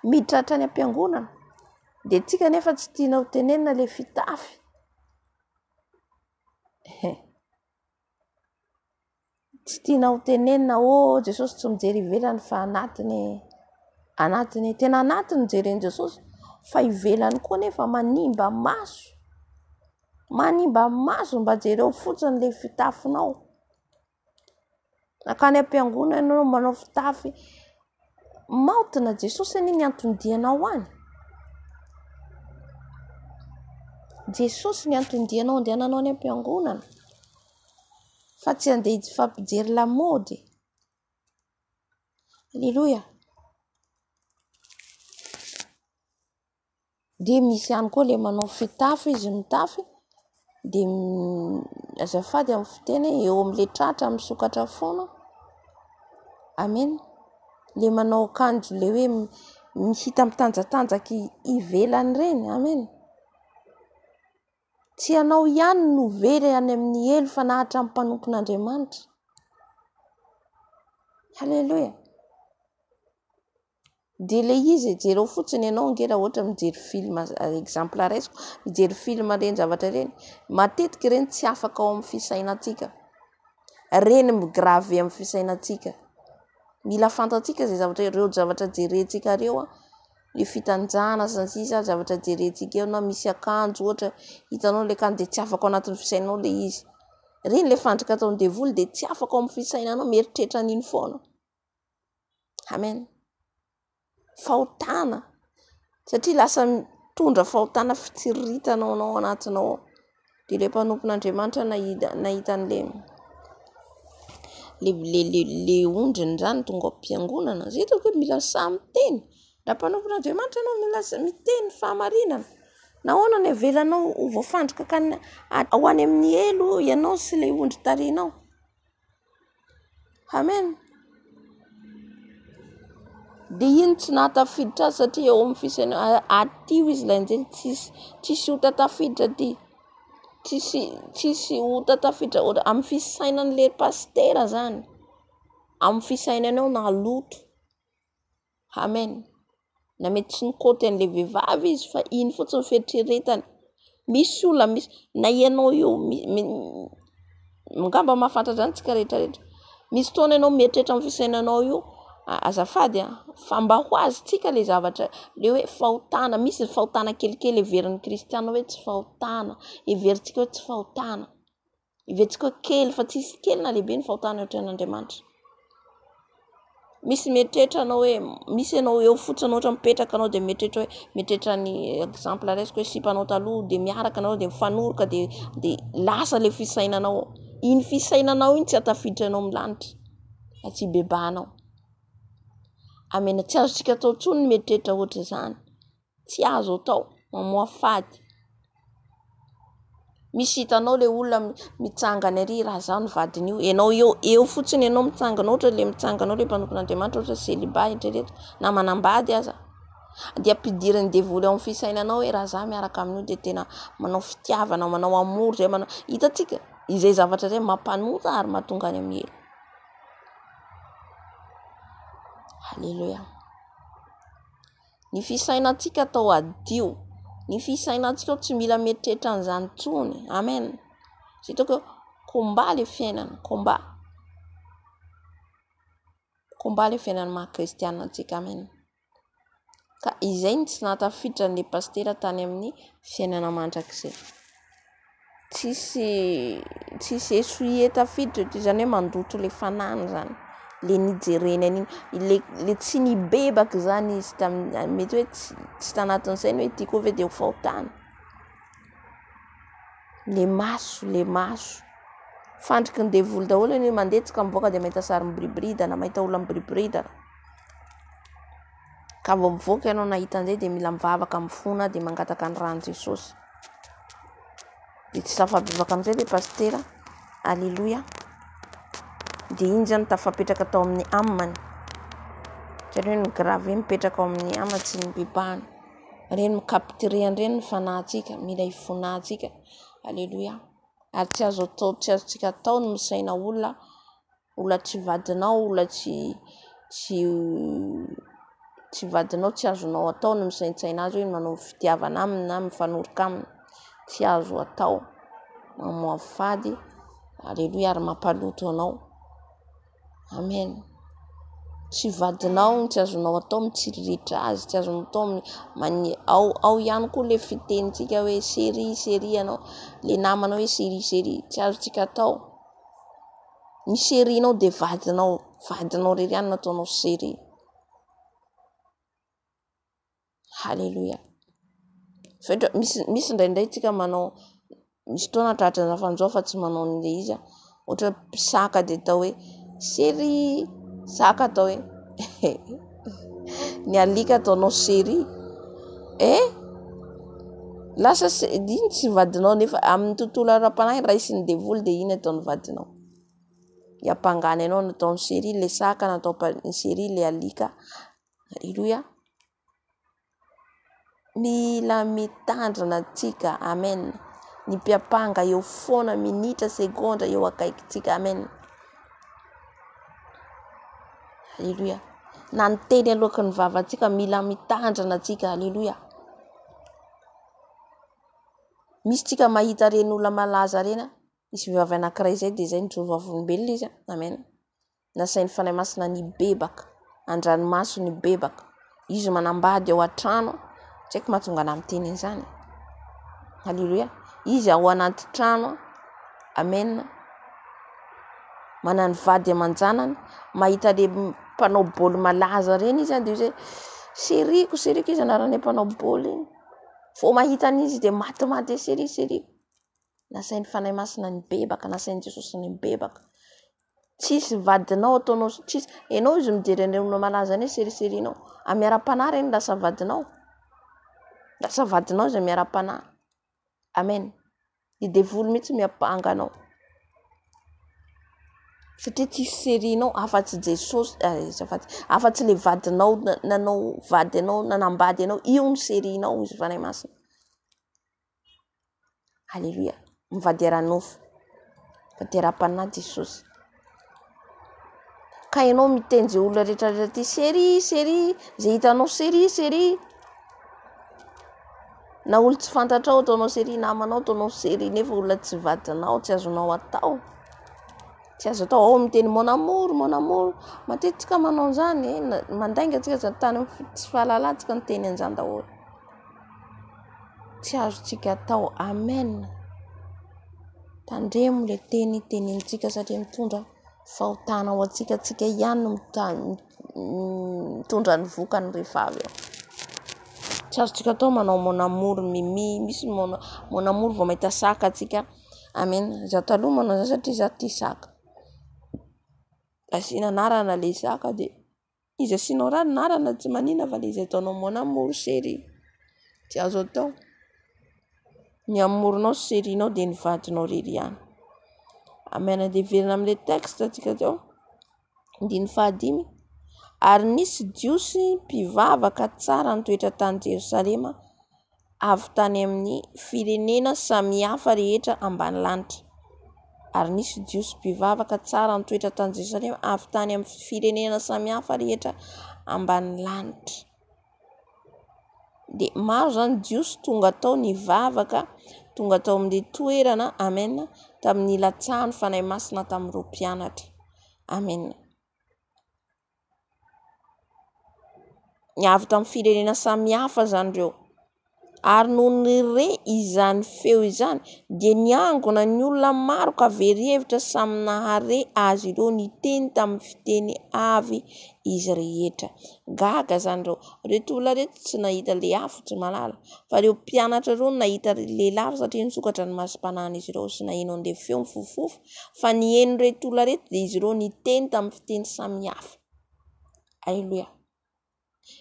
miditra hatrany am-piangonana de tsika nefa tsy tiana ho tenenina le fitafy. Tsy tiana ho tenenina oh Jesosy tsy mijery ivelany fa anatiny e, anatiny e, tena anatiny no jeren'i Jesosy fa ivelany koa nefa manimba maso, manimba maso mba jereo fotsiny le fitafinao, nankany am-piangonana ianao manao fitafy maotina, Jesosy anie ny anton-dianao any, Jesosy ny anton-dianao andehananao any am-piangonana. Fa tsy andeha hifampijery lamaody. Aleloia. Dia misy ihany koa ilay manao fitafy izy mitafy dia azafady amin'ny fiteny hoe eo amin'ilay tratra misokatra foana. Amen. Ilay manao akanjo ilay hoe hita mitanjatanjaka ivelany ireny. Amen. Tsy ianao ihany no very any amin'ny helo fa na hatramin'ny mpanompon'Andriamanitra. Haleloia. Dia ilay izy e, jereo fotsiny ianao ange raha ohatra mijery film, exemple raisiko, mijery film ireny zavatra ireny, matetika ireny tsy afaka ao amin'ny fisainantsika. Ireny mi-graver amin'ny fisainantsika. Mila fantatsika izay zavatra, ireo zavatra jerentsika ireo an. le fitanjahana sy ny sisa zavatra jerentsika eo na misy akanjo ohatra hitanao le akanjo de tsy afaka ao anatin'ny fisainanao le izy, reny le fandrika ataon'ny devoly de tsy afaka ao amin'ny fisainanao mieritreritra an'iny foana, amen, fahotana satria lasa mitondra fahotana fitsiriritana ao anao anatinao ao. Dia ilay mpanompon'Andriamanitra nahita nahita an'ilay le le le le ondriny izany tonga ao am-piangonana. Izay hitako hoe mila sahy miteny. Raha mpanompon'Andriamanitra ianao mila miteny fahamarinana. Nahoana no avelanao ho voafandrika hankany ho any amin'ny helo ianao sy ilay ondry tarihinao? Amen. Dia iny tsy nahatafiditra azy satria eo amin'ny fisainana, aty hoy izy ilay anjely, tsisy, tsisy ota tafiditra aty. Tsisy, tsisy ota tafiditra ohatra amin'ny fisainan'ilay pasitera zany, amin'ny fisainany ao naloto. Amen. Na mety tsy nikaoty an'ilay vehivavy izy fa iny fotsiny fieritreretany. Misy olona misy, na ianao io, angamba mahafantatra izany tsika rehetra rehetra. Misy fotoana ianao mieritreritra amin'ny fisainanao io, azafady a, fa mba ho azontsika le zavatra, le hoe fahotana, misy ny fahotana kelikely heverin'ny kristiana hoe tsy fahotana, heverintsika hoe tsy fahotana. Heverintsika hoe kely fa tsisy kely na lehibe ny fahotana eo atrehan'Andriamanitra. Misy mieritreritra anao hoe misy ianao eo fotsiny ohatra mipetraka anao dia mieritreritra hoe mieritreritra ny exemple raisiko hoe sipanao taloha dia miaraka anao dia mifanoroka dia dia lasa le fisainanao. Iny fisainanao iny tsy hahatafiditra anao amin'ny lanitra raha tsy hibebahanao. Amena. Tsy azontsika atao intsony ny mieritreritra ohatr'izany. Tsy azo atao, mamoafady. Misy hitanao le olona mitsangana ery raha zaho no vadin'io, enao eo eo fotsiny enao mitsangana ohatra le mitsangana eo le mpanompon'Andriamanitra ohatra celibat eritrereto na manambady aza dia ampidirin'ny devoly ao amin'ny fisainanao hoe raha zaho miaraka amin'io dia tena manao fitiavana, manao amour zay, manao hitantsika izay zavatra izay mampanota ary mahatonga any amin'ny helo. Alléluia. Ny fisainantsika atao hadio. Ny fisainantsika tsy mila mieritreritra an'izany intsony. Amen. Tsy hitako hoe combat le fiainana, combat. Combat le fiainana maha kristiana antsika. Amen. Ka izay no tsy nahatafiditra an'ilay pasitera tany amin'ny fiainana mandrakizay. Tsisy tsisy essuie tafiditra ety izany hoe mandoto le fanahiny zany, le nijereny an'iny, le le tsy nibebaka zany izy tamin'ny mety hoe tsy tsy tanatin'ny sainy hoe ity koa ve de ho fahotana, le maso le maso, fandriky ny devoly daholo anie mandeha tsika mivoaka de mahita sary miboriboridana, mahita olona miboriboridana, ka vao mivoaka ianao nahita an'izay de mila mivavaka mifona de mangataka ny ran'i Jesosy. Dia tsy tafabebaka amin'izay ilay pasitera. Aleloia. Dia iny zany tafapetraka tao amin'ny amany. Satria hoe ni-graver mipetraka ao amin'ny âme tsy nibebahana. Ireny mi-capturer an'ireny ny fanahintsika, mila ifonantsika. Aleloia. Ary tsy azo atao, tsy azontsika atao ny misaina olona Olona tsy vadinao, olona tsy tsy tsy vadinao tsy azonao atao ny misaintsaina azy hoe manao fitiavana aminy na mifanoroka aminy, tsy azo atao, mamoafady, aleloia ary mampaloto anao, amen, tsy vadinao no tsy azonao atao mitsiriritra azy, tsy azonao atao mani- ao ao ihany koa le fitenintsika hoe chéri chéri ianao, le namanao hoe chéri chéri, tsy azontsika atao. Ny chérie-nao dia vadinao, vadinao irery ihany no ataonao chérie. Haleloia. Fetra misy misy indraindray tsika manao misy fotoana tratran'ny zafanjao fa tsy manao an'ilay izy aho. Ohatra hoe saka dia atao hoe chérie, saka atao hoe ny alika ataonao chérie. Eh! Lasa iny tsy vadinao nefa amin'ny tontolo ara-panahy raisin'ny devoly dia iny ataony vadinao. Hiampangany anao nataony chérie le saka, natao chérie le alika. Aleloia. Mila mitandrina antsika. Amen. Ny mpiampanga eo foana minitra segondra eo akaikintsika. Amen. Aleloia. Na ny teny aloaky ny vavantsika mila mitandrina antsika. Aleloia. Misy tsika mahita reny olona malaza reny a, misy vehivavy anankiray zay de zay nijoro vavolombelona izy a, amen. Nasain'ny Fanahy Masina nibebaka, an-dranomaso nibebaka. Izy manambady ao an-trano, tsy haiko mahatonga anah miteny an'izany. Aleloia. Izy ao anaty trano, amen. Manana vady aman-janany, mahita le mpanao baoly malaza reny izy de izy hoe chérie-ko chérie-ko iza anaran'le mpanao baoly iny. Vao mahita an'izy de matimaty hoe chérie chérie-ko. Nasain'ny Fanahy Masina nibebaka, nasain'i Jesosy nibebaka. Tsisy vadinao ataonao, tsisy, enao izy mijery an'ireny olona malaza ireny hoe chérie chérie-nao. Amin'ny ara-panahy ireny lasa vadinao, lasa vadinao izy amin'ny ara-panahy. Amen. Ny devoly mihitsy miampanga anao. Satria tsisy chérie-nao afa-tsy Jesosy, azafady, afa-tsy le vadinao nanao vady anao, nanambady anao, io no chérie-nao, hoy izy Fanahy Masina. Aleloia. Mivady ara-nofo. Mivady ara-panahy Jesosy. Ka ianao miteny ze olona rehetra rehetra ty chérie, chérie, ze hitanao chérie, chérie. Na olo tsy fantatrao ataonao chérie, namanao ataonao chérie nefa olona tsy vadinao, tsy azonao atao. Tsy azo atao ao miteny mon amour, mon amour. Matetika manao an'izany e, mandainga tsika sady tany amin'ny tsy fahalalantsika niteny an'izany daholo. Tsy azontsika atao. Amen. Tandremo le teny tenenintsika satria mitondra fahotana ho antsika, tsika ihany no mitondra ny vokany rehefa avy eo. Tsy azontsika atao manao mon amour mimi, misy mon amour vao mahita saka antsika. Amen. Za taloha manao zany satria za tia saka. Asiana anarana le saka de izy asianao raha anarana tsy manina fa le izy ataonao mon amour chérie. Tsy azo atao. Ny amour-nao sy chérie-nao de ny vadinao irery ihany. Amen. De hiverina amle texte tsika teo. Andininy fahadimy. Ary nisy Jiosy mpivavaka tsara nitoetra tany Jerosalema avy tany amin'ny firenena samihafa rehetra ambany lanitra. Ary nisy Jiosy mpivavaka tsara nitoetra tany Jerosalema avy tany amin'ny firenena samihafa rehetra ambany lanitra. Dia maro izany Jiosy tonga tao nivavaka, tonga tao amin'ilay toerana, amen, tamin'ny nilatsahan'ny Fanahy Masina tamin'ireo mpianatra. Amen. Avy tamin'ny firenena samihafa izany ireo. Ary nony re izany feo izany, dia niangona ny olona maro ka very hevitra samy nahare azy ireo niteny tamin'ny fiteny avy izy rehetra. Gaga izany ireo. Ireto olona ireto tsy nahita ilay afo tsy mahalala, fa ireo mpianatra ireo no nahita ilay afo satria nisokatra ny masom-panahin'izy ireo sy naheno an'ilay feo mifofofofo. Fa ny henon'ireto olona ireto dia izy ireo niteny tamin'ny fiteny samihafa. Aleloia.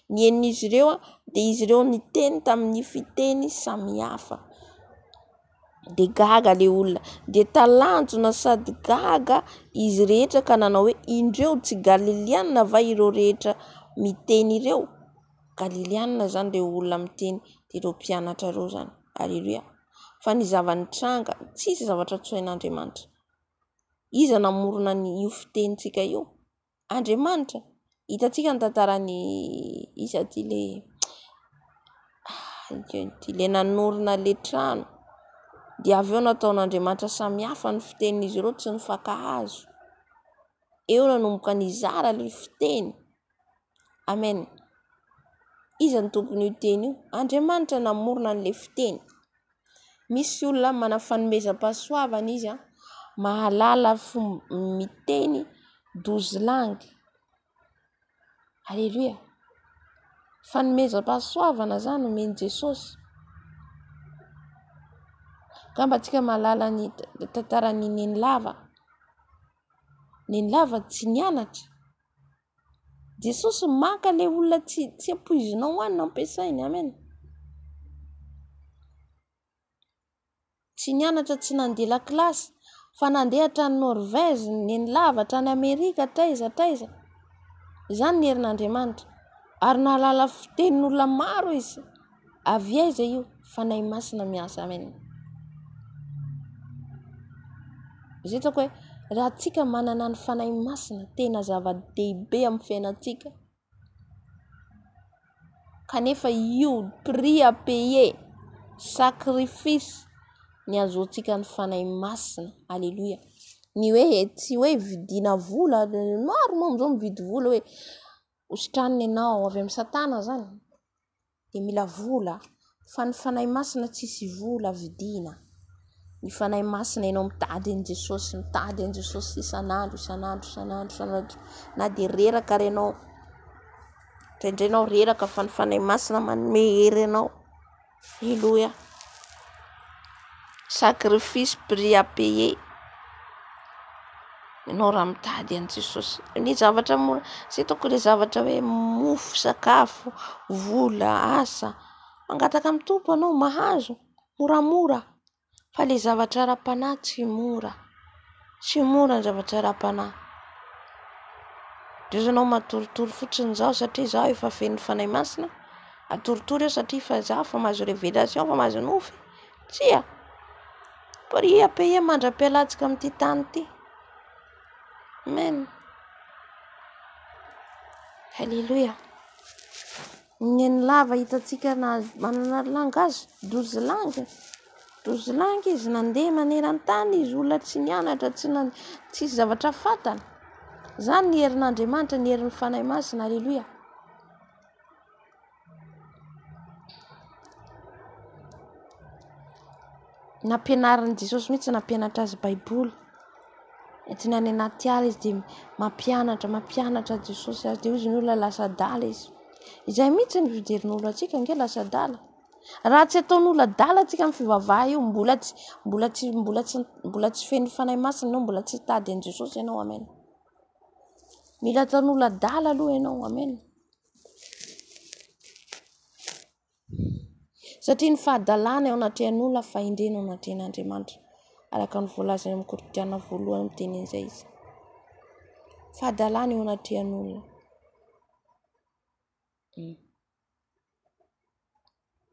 Ny henon'izy ireo dia izy ireo niteny tamin'ny fiteny samihafa. Dia gaga ilay olona. Dia talanjona sady gaga izy rehetra ka nanao hoe, Indreo, tsy Galiliana va ireo rehetra miteny ireo? Galiliana izany ireo olona miteny, ireo mpianatra ireo izany. Aleloia. Fa ny zava-nitranga, tsisy zavatra tsy hain'Andriamanitra. Iza namorona an'io fitenintsika io? Andriamanitra. Hitantsika ny tantaran'i iza ty le ty le nanorina le trano. Dia avy eo nataon'Andriamanitra samy hafa ny fitenin'izy ireo tsy nifankahazo. Eo nanomboka nizara le fiteny. Amen. Iza no tompon'io teny io? Andriamanitra namorona an'le fiteny. Misy olona manana fanomezam-pahasoavana izy an, mahalala fomba miteny douze langues. Aleloia. Fanomezam-pahasoavana zany omen'i Jesosy. Angamba antsika mahalala ny tantaran'i Nenilava. Nenilava tsy nianatra. Jesosy maka le olona tsy tsy ampoizinao any no ampiasainy, amen. Tsy nianatra tsy nandeha lakilasy fa nandeha hatrany Norvège, Nenilava, hatrany Amerika, hatraiza hatraiza. Izany ny herin'Andriamanitra. Ary nahalala fitenin'olona maro izy. Avy aiza io? Fanahy Masina miasa, amen. Izay ataoko hoe raha tsika manana ny Fanahy Masina, tena zava-dehibe amin'ny fiainantsika. Kanefa io prix à payer, sacrifice ny ahazoantsika ny Fanahy Masina, aleloia. Ny hoe tsy hoe vidiana vola, maro moa amin'izao mividy vola hoe hositranina ianao avy amin'i satana zany. dia mila vola fa ny Fanahy Masina tsisy vola vidiana. Ny Fanahy Masina ianao mitady an'i Jesosy, mitady an'i Jesosy isan'andro, isan'andro, isan'andro, isan'andro na dia reraka ary ianao, indraindray ianao reraka fa ny Fanahy Masina manome hery anao. Aleloia. Sacrifice prix à payer. Ianao raha mitady an'i Jesosy. Ny zavatra mora, tsy hitako ilay zavatra hoe mofo, sakafo, vola, asa. Mangataka amin'ny Tompo ianao mahazo, moramora. Fa ilay zavatra ara-panahy tsy mora. Tsy mora ny zavatra ara-panahy. Dia ozy ianao matoritory fotsiny izao satria izaho efa feno Fanahy Masina, atoritory aho satria fa izaho efa mahazo revelation, efa mahazo nofy. Tsia! Prier, payer mandra-pialantsika amin'ity tany ity. Amen. Alléluia. Ny eny lava hitantsika manana langage, 12 langues. 12 langues izy nandeha maneran-tany izy, olona tsy nianatra, tsy nan tsisy zavatra fantany. Zany ny herin'Andriamanitra, ny herin'ny Fanahy Masina. Alléluia. Nampianarin'i Jesosy mihitsy nampianatra azy Baiboly. Entiny any anaty ala izy dia mampianatra, mampianatra Jesosy azy. Dia hoy izy ny olona lasa adala izy. Izay mihitsy ny fijerin'olo antsika ange lasa adala. Raha tsy ataon'olo adala antsika amin'ny fivavaha io, mbola tsy, mbola tsy, mbola tsy, mbola tsy feno Fanahy Masina ianao, mbola tsy hitady an'i Jesosy ianao. Amen. Mila ataon'olo adala aloha ianao. Amen. Satria ny fahadalana eo anatrehan'olona fahendrena eo anatrehan'Andriamanitra. Araka ny voalaza eo amin'ny Korintiana voalohany miteny an'izay izy. Fahadalana eo anatrehan'olona. Hmm.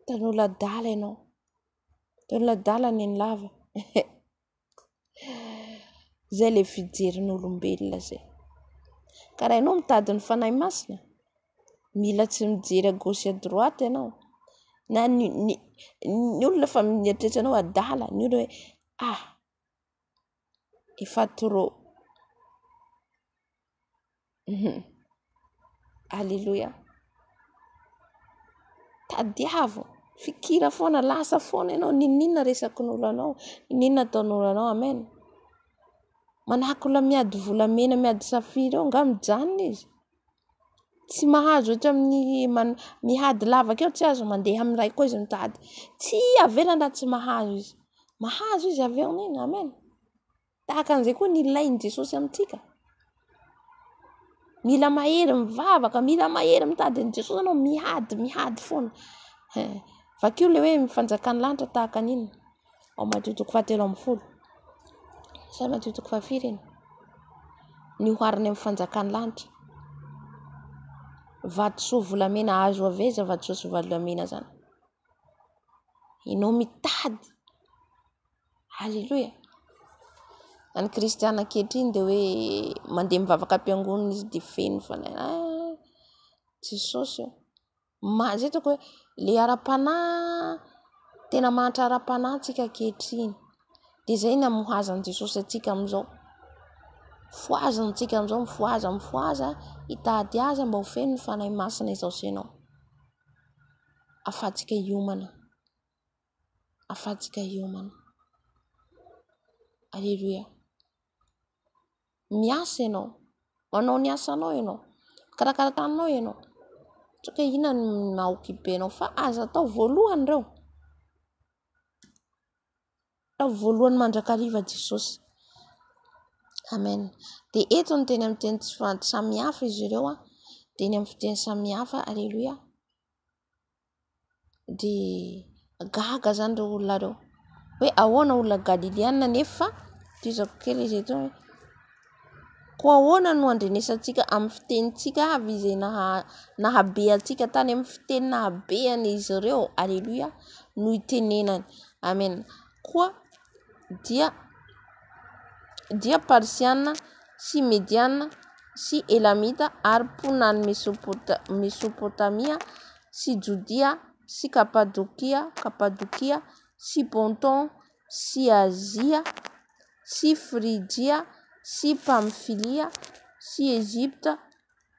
Tan'olona adala ianao. Tan'olona adala ny eny lava. Zay le fijerin'olombelona zay. Ka raha ianao mitady ny Fanahy Masina, mila tsy mijery à gauche à droite ianao. Na ny ny ny olona efa mieritreritra anao adala, ny olona hoe ah efa trop. Aleloia. Tadiavo, fikira foana, lasa foana ianao, n'inon'inona resakin'olo anao, n'inon'inona ataon'olo anao, amen. Manahaka olona miady volamena, miady safira eo, nga mijanona izy? Tsy mahazo hatramin'ny mihady lavaka eo tsy azo, mandeha amin'ny ray koa izy mitady. Tsy avelany raha tsy mahazo izy. Mahazo izy avy eo amin'iny, amen. Tahaka an'izay koa ny ilain'i Jesosy amintsika. Mila mahery mivavaka, mila mahery mitady an'i Jesosy ianao, miady, miady foana. Eh, vakio le hoe ny fanjakan'ny lanitra tahaka an'inona? Ao Matio toko fahatelo ambin'ny folo. Sa Matio toko fahafiry iny? Ny ohariny amin'ny fanjakan'ny lanitra. Vatosoa volamena azo avy aiza vatosoa sy volamena zany? Ianao mitady. Aleloia. Ny kristiana ankehitriny dia hoe mandeha mivavaka am-piangonana izy dia feno fanahy. Ah, Jesosy ô. Ma- zay toko hoe le ara-panahy, tena mahantra ara-panahy tsika ankehitriny. Dia zay no amohazan'i Jesosy antsika amin'izao. Fohaziny antsika amin'izao, mifohaza, mifohaza, hitady azy mba ho feno ny Fanahy Masina izao sy ianao. Afahantsika hiomana. Afahantsika hiomana. Aleloia. Miasa ianao, manao ny asanao ianao, mikarakara taninao ianao. Tsy hoe inona no maha occupé anao fa aza atao voalohany ireo. Atao voalohany mandrakariva Jesosy. Amen. Dia eto ny teny amin'ny teny tsy fantatra samihafa izy ireo an. Teny amin'ny fiteny samihafa. Aleloia. Dia gaga zany ireo olona ireo hoe ahoana olona galiliana nefa tohizako kely izy eto hoe koa ahoana no andrenesantsika amin'ny fitenintsika avy izay naha nahabe antsika tany amin'ny fiteny nahabe an'izy ireo aleloia no itenenany amena koa dia dia parsiana sy mediana sy elamita ary mponina any Mesopotamia sy Jodia sy Kapadokia, Kapadokia sy Ponton sy Azia sy Frijia sy Pamfilia sy Egypta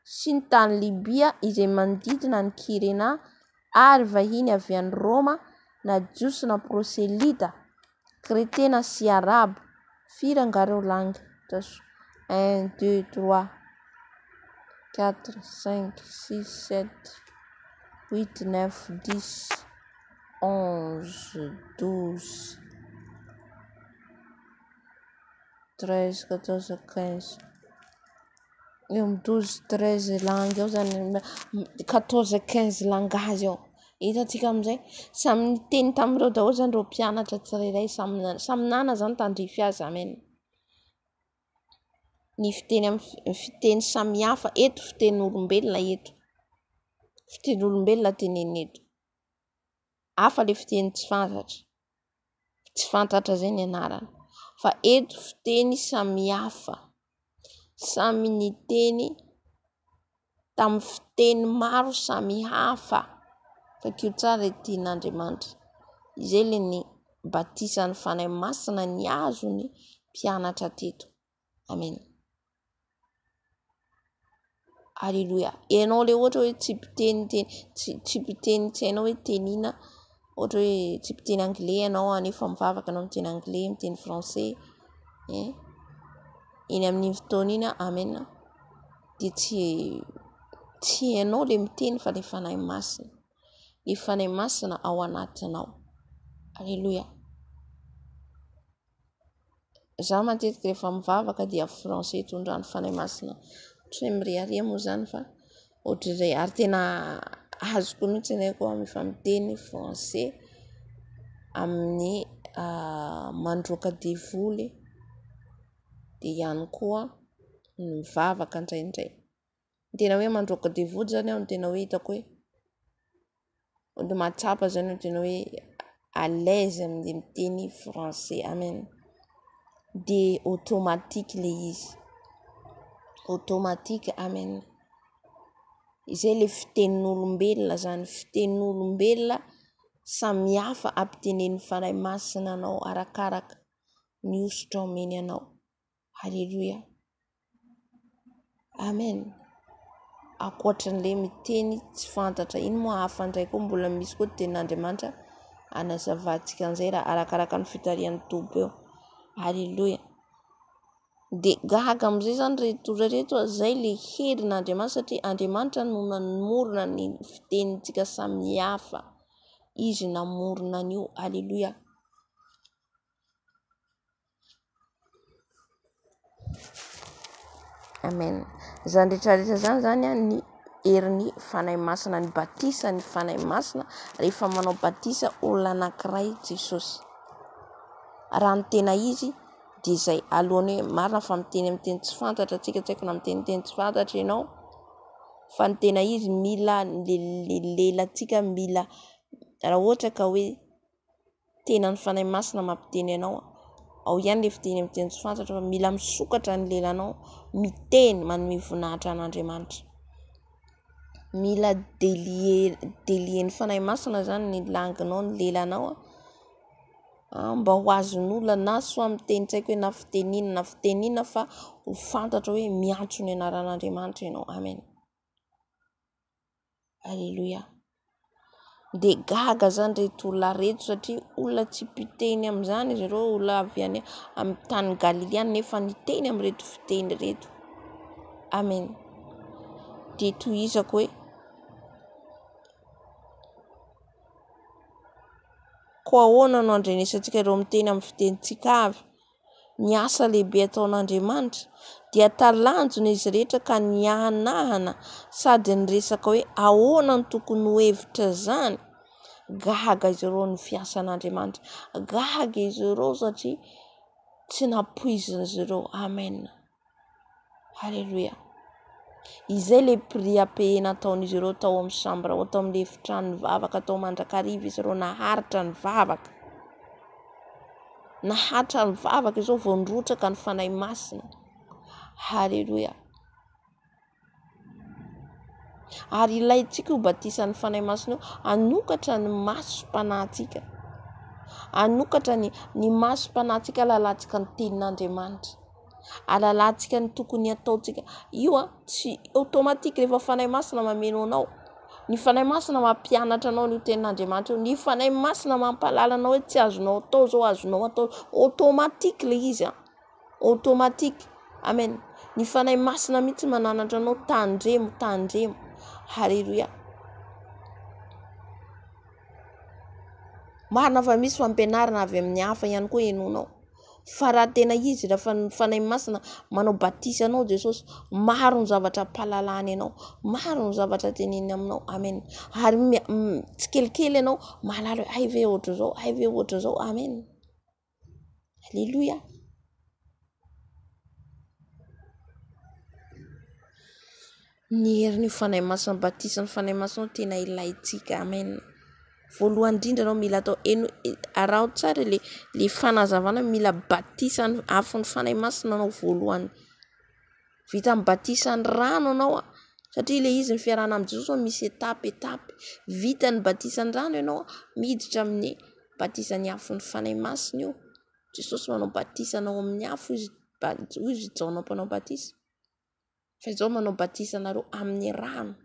sy ny tany Libia izay manodidina an'i Kyrena ary vahiny avy any Roma na Jiosy na proselyta, Kretena sy Arabo. Firy angaha ireo langue? Un, deux, trois, quatre, cinq, six, sept, huit, neuf, dix, onze, douze, treize, quatorze, quinze. Eo amin'ny douze, treize langue eo zany, quatorze, quinze langage eo. Hitantsika amin'izay, samy niteny tamin'ireo daholo zany ireo mpianatra tsirairay, samy samy nanana zany tandrify azy, amen. Ny fiteny amin'ny fiteny samihafa eto fitenin'olombelona eto. Fitenin'olombelona tenenina eto. Hafa le fiteny tsy fantatra. Tsy fantatra zay ny anarany. Fa eto fiteny samihafa. Samy niteny tamin'ny fiteny maro samihafa. Vakio tsara ity tenin'Andriamanitra. Izay le ny batisan'ny Fanahy Masina niazon'ny mpianatra teto. Amen. Aleloia. Ianao le ohatra hoe tsy mpiteny teny, tsy, tsy mpiteny tsy hainao hoe tenina, ohatra hoe tsy mpiteny anglais ianao anefa mivavaka ianao miteny anglais, miteny français, hein. Eny amin'iny fotoana iny, amen, dia tsy, tsy hainao le miteny fa le Fanahy Masina. Le Fanahy Masina ao anatinao. Aleloia. Za matetika rehefa mivavaka dia français itondran'ny Fanahy Masina, tsy hoe mirehareha moa zany fa ohatr'izay ary tena azoko mihitsy ny aiko efa miteny français amin'ny mandroaka devoly de ihany koa mivavaka indraindray. Ny tena hoe mandroaka devoly zany aho no tena hoe hitako hoe Olo mahatsapa zany hoe tena hoe à l'aise amle miteny français, amen, de automatique le izy, automatique, amen, izay le fitenin'olombelona zany, fitenin'olombelona samihafa ampitenenin'ny Fanahy Masina anao arakaraka ny hosotra omeny anao. Aleloia. Amen. Ankoatran'le miteny tsy fantatra iny moa hafa indray koa mbola misy koa tenin'Andriamanitra anazavantsika an'izay raha arakaraka ny fitarihan'ny Tompo eo. Aleloia. De gaga am'izay zany reto olona reto, zay le herin'Andriamanitra satria Andriamanitra no namorona ny fitenintsika samihafa. Izy namorona an'io. Aleloia. Amen. Izany rehetra rehetra izany zany an, ny herin'ny Fanahy Masina, ny batisan'ny Fanahy Masina rehefa manao batisa olona anankiray Jesosy. Raha ny tena izy dia izay alohan'ny hoe marina fa miteny amin'ny teny tsy fantatra tsika, tsy haiko na miteny teny tsy fantatra ianao fa ny tena izy mila ny lelantsika mila raha ohatra ka hoe tena ny Fanahy Masina mampiteny anao, ao ihany le fiteny amin'ny teny tsy fantatra fa mila misokatra ny lelanao miteny manome voninahitra an'Andriamanitra. Mila délier délier-n'ny Fanahy Masina zany ny langinao, ny lelanao mba ho azon'olona na soit miteny tsy haiko hoe na fiteny inona na fiteny inona fa ho fantatra hoe miantso ny anaran'Andriamanitra ianao. Amen. Aleloia. Dia gaga zany reto olona reto satria olona tsy mpiteny amin'izany izy ireo, olona avy any amin'ny tany Galilia nefa niteny amin'ireto fiteny ireto. Amen. Dia tohizako hoe koa ahoana no andrenesantsika ireo miteny amin'ny fitenintsika avy? ny asa lehibe ataon'Andriamanitra, dia talanjona izy rehetra ka niahanahana sady niresaka hoe ahoana no tokony ho hevitra izany. Gaga izy ireo ny fiasan'Andriamanitra. Gaga izy ireo satria tsy nampoizin'izy ireo. Amen. Aleloia. Izay le priape nataon'izy ireo tao amin'ny chambre ao, tao amin'ny efitrano nivavaka tao mandrakariva izy ireo naharitra nivavaka. Naharitra nivavaka izao vao nirotsaka ny Fanahy Masina. Aleloia. Ary ilaintsika io batisan'ny Fanahy Masina io hanokatra ny masom-panahintsika. Hanokatra ny ny masom-panahintsika hahalalantsika ny tenin'Andriamanitra. Hahalalantsika ny tokony hataontsika. Io an, tsy automatique rehefa Fanahy Masina mameno anao. Ny Fanahy Masina mampianatra anao an'io tenin'Andriamanitra io. Ny Fanahy Masina mampahalala anao hoe tsy azonao atao izao, azonao atao. Automatique ilay izy an. Automatique. Amen. Ny Fanahy Masina mihitsy mananatra anao tandremo, tandremo. Haleloia. Marina fa misy fampianarana avy amin'ny hafa ihany koa henoinao. Fa raha tena izy, raha fa ny Fanahy Masina manao batisa anao Jesosy, maro ny zavatra ampahalalany anao, maro ny zavatra teneniny aminao. Amen. Ary tsikelikely ianao mahalala hoe hay ve ohatran'izao, hay ve ohatran'izao. Amen. Aleloia. Ny herin'io Fanahy Masina, ny batisan'ny Fanahy Masina no tena ilaintsika. Amen. Voalohany indrindra anao mila atao eno, araho tsara le le fanazavana mila batisan'ny afon'ny Fanahy Masina anao voalohany. Vita amin'ny batisan'ny rano anao satria le izy ny fiarahana amin'i Jesosy misy étape étape. Vita ny batisan'ny rano ianao miditra amin'ny batisan'ny afon'ny Fanahy Masina io. Jesosy manao batisa anao amin'ny afo izy, hoy izy Jaona mpanao batisa. Fa izao manao batisa anareo amin'ny rano.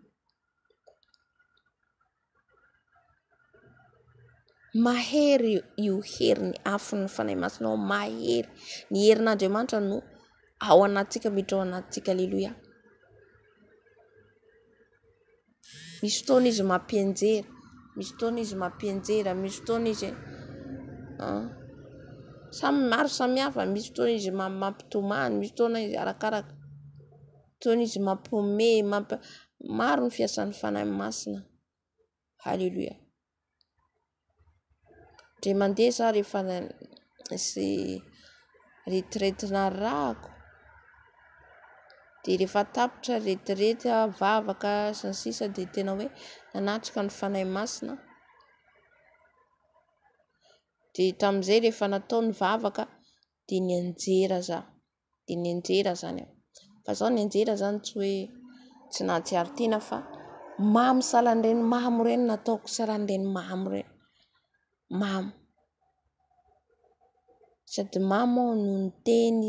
Mahery io herin'ny afon'ny Fanahy Masina ao, mahery. Ny herin'Andriamanitra no ao anatintsika, miditra ao anatintsika. Aleloia. Misy fotoana izy mampianjera, misy fotoana izy mampianjera, misy fotoana izy samy maro samihafa, misy fotoana izy mampitomany, misy fotoana izy arakaraka, fotoana izy mampihomehy, mampi- maro ny fiasan'ny Fanahy Masina. Haleloia. Ndray mandeha za rehefa nisy retraite narahako de rehefa tapitra retraite, vavaka sy ny sisa de tena hoe nanatrika ny Fanahy Masina, de tamin'izay rehefa natao ny vavaka de nianjera za. de nianjera zany aho, fa zao nianjera zany tsy hoe tsy nahatsiaro tena fa mamo sahalan'ireny mamo ireny nataoko sahalan'ireny mamo ireny, mamo, sady mamo aho no niteny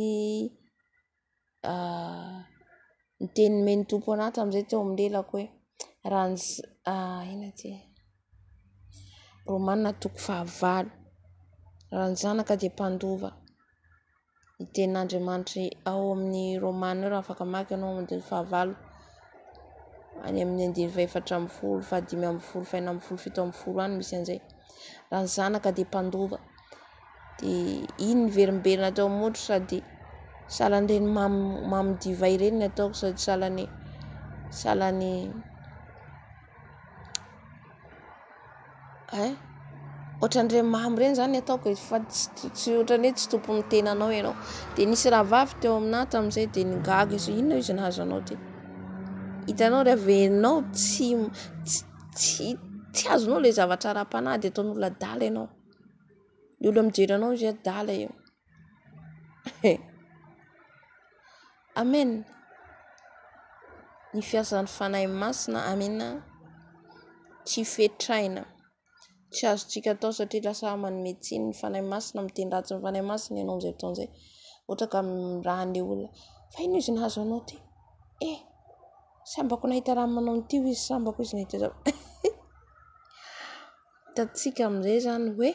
ny teny nomen'ny Tompo anah tamin'izay teo amin'ny lelako hoe raha ny inona ty e, Romana toko fahavalo, raha ny zanaka dia mpandova. Ny tenin'Andriamanitra ao amin'ny Romana io raha afaka maka ianao amin'ny andininy fahavalo any amin'ny andininy fahefatra ambin'ny folo, fahadimy ambin'ny folo, fahenina ambin'ny folo, 17 any misy an'izay. Raha ny zanaka dia mpandova. Dia iny niverimberina teo amin'ny motro sady sahalan'ireny mamy mamy divay ireny ny ataoko sady sahalan'ny sahalan'ny Ein! Ohatran'ireny mamo ireny zany ny ataoko e, fa tsy tsy ohatran'ny hoe tsy tompon'ny tenanao ianao. De nisy rahavavy teo aminahy tamin'izay de nigaga izy hoe inona izy nahazo anao ty? Hitanao raha vao ianao tsy tsy tsy azonao le zavatra ara-panahy de ataon'olona adala ianao, ny olona mijery anao izy adala io. Amen! Ny fiasan'ny Fanahy Masina, amena, tsy fetraina, tsy azontsika atao satria lasa manome tsiny ny Fanahy Masina, miteny ratsy ny Fanahy Masina ianao amin'izay fotoana izay, ohatra ka raha an'ilay olona, fa inona izy nahazo anao ty? Eh! Sambako nahita raha manao an'ity hoy izy, sambako izy nahita zao. Hitantsika amin'izay izany hoe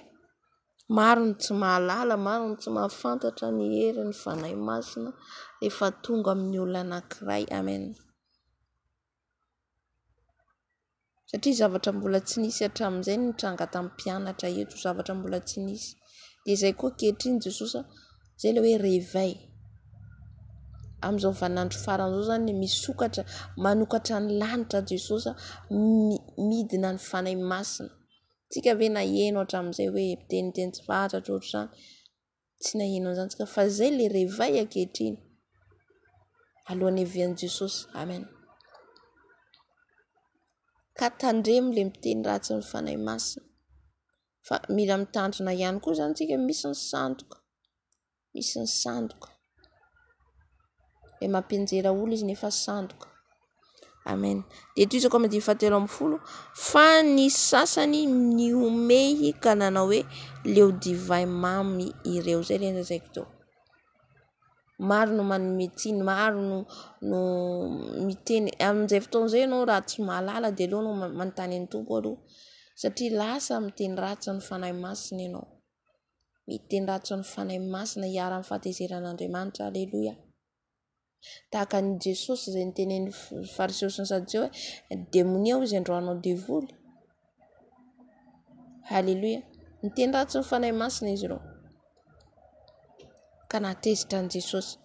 Maro ny tsy mahalala, maro ny tsy mahafantatra ny herin'ny Fanahy Masina rehefa tonga amin'ny olona anankiray. Amen. Satria zavatra mbola tsy nisy hatramin'izay ny nitranga tamin'ny mpianatra eto, zavatra mbola tsy nisy. Dia izay koa ankehitriny Jesosy, izay ilay hoe réveil. Amin'izao vaninandro farany izao izany misokatra, manokatra ny lanitra Jesosy, midina ny Fanahy Masina. Tsika ve naheno hatramin'izay hoe miteniteny tsy fantatra ohatr'izany? Tsy naheno an'izany tsika fa zay le réveil ankehitriny alohan'ny hiavian'i Jesosy. Amen. Ka tandremo le miteny ratsy ny Fanahy Masina fa mila mitandrina ihany koa zany tsika misy ny sandoka. Misy ny sandoka. Ilay mampianjera olona izy nefa sandoka. Amen. Dia tohizako amin'ny andininy fahatelo ambin'ny folo. Fa ny sasany nihomehy ka nanao hoe leo divay mamy ireo. Izay ilay nolazaiko teo. Maro no manome tsiny, maro no no miteny. Amin'izay fotoana izay ianao raha tsy mahalala dia aleo ianao manontany an'ny Tompo aloha satria lasa miteny ratsy ny Fanahy Masina ianao. Miteny ratsy ny Fanahy Masina hiharan'ny fahatezeran'Andriamanitra. Aleloia. Tahaka an'i Jesosy izay nitenenin'ny Fariseo sy ny Sadoseo hoe demonia hoy izy androanao devoly. Aleloia. Niteny ratsy ny Fanahy Masina izy ireo. Ka nahatezitra an'i Jesosy.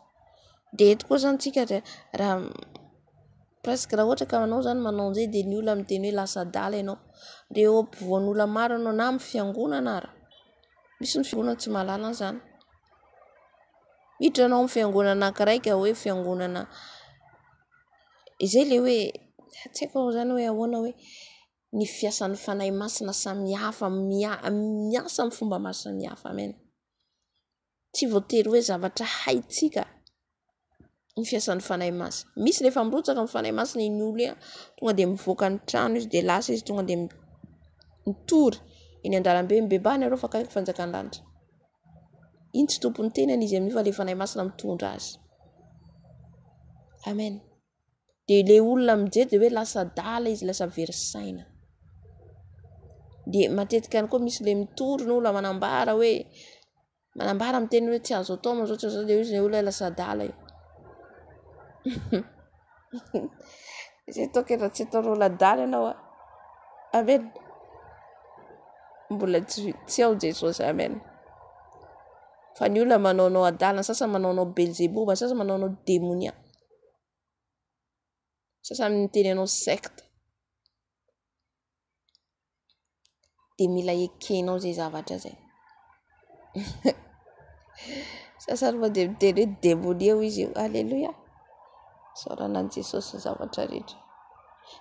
Dia eto koa izany tsika raha Presque raha ohatra ka anao zany manao an'izay de ny olona miteny hoe lasa adala ianao, de eo ampovoan'olona maro ianao na amin'ny fiangonana ara, misy ny fiangonana tsy mahalala an'izany, miditra ianao amin'ny fiangonana anankiray ka hoe fiangonana. Izay le hoe tsy haiko zany hoe ahoana hoe ny fiasan'ny Fanahy Masina samihafa, miasa amin'ny fomba maro samihafa, amen. Tsy voatery hoe zavatra haintsika ny fiasan'ny Fanahy Masina. Misy rehefa mirotsaka ny Fanahy Masina iny olona iny, tonga dia mivoaka ny trano izy dia lasa izy tonga dia mitory eny an-dalambe, mibebaha nareo fa akaiky ny fanjakan'ny lanitra. Iny tsy tompon'ny tenany izy amin'io fa le Fanahy Masina mitondra azy. Amen. Dia le olona mijery dia hoe lasa adala izy, lasa very saina. Dia matetika ihany koa misy le mitory ny olona manambara hoe, manambara miteny hoe tsy azo atao manao zao tsy azo atao dia hoy izy le olona lasa adala io. Izay ataoko raha tsy ataon'olona adala ianao an. Amen. Mbola tsy ao Jesosy, amen. Fa ny olona manao anao adala, ny sasany manao anao belzeboba, ny sasany manao anao demonia, ny sasany miteny anao secte. Dia mila ekenao izay zavatra izay. Sasany moa dia miteny hoe demonia hoy izy io. Aleloia. Isaorana an'i Jesosy ny zavatra rehetra.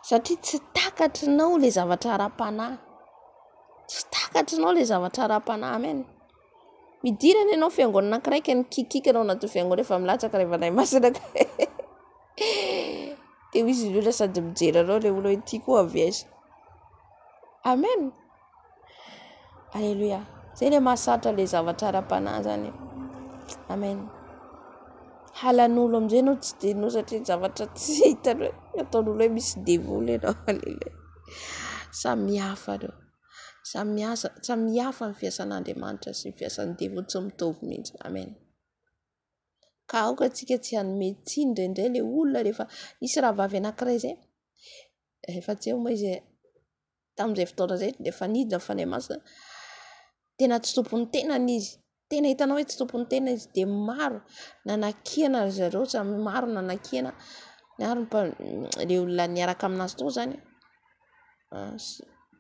Satria tsy takatrinao ilay zavatra ara-panahy. Tsy takatrinao ilay zavatra ara-panahy. Amen. Midira anie ianao fiangonana anankiray ka mikikiaka ianao anatin'ny fiangonana efa milatsaka ilay Fanahy Masina ka. Dia hoy izy ny olona sady mijery anao ilay olona hoe ity koa avy aiza. Amen. Aleloia. Zay ilay mahasarotra ilay zavatra ara-panahy zany. Amen. Halan'olo amin'izay ianao tsy dia ianao satria zavatra tsy hitany hoe ataon'olo hoe misy devoly ianao. Aleloia. Samy hafa ireo. Samy asa, samy hafa ny fiasan'Andriamanitra sy ny fiasan'ny devoly tsy mitovy mihitsy. Amen. Ka aoka antsika tsy hanome tsiny indraindray ilay olona rehefa nisy rahavavy anankiray izay, efa tsy eo moa izy tamin'izay fotoana izay dia efa nidina ny Fanahy Masina, tena tsy tompon'ny tenany izy, tena hitanao hoe tsy tompon'ny tena izy, dia maro nanakiana ry zareo, samy maro nanakiana, ary ilay olona niaraka aminazy tao izany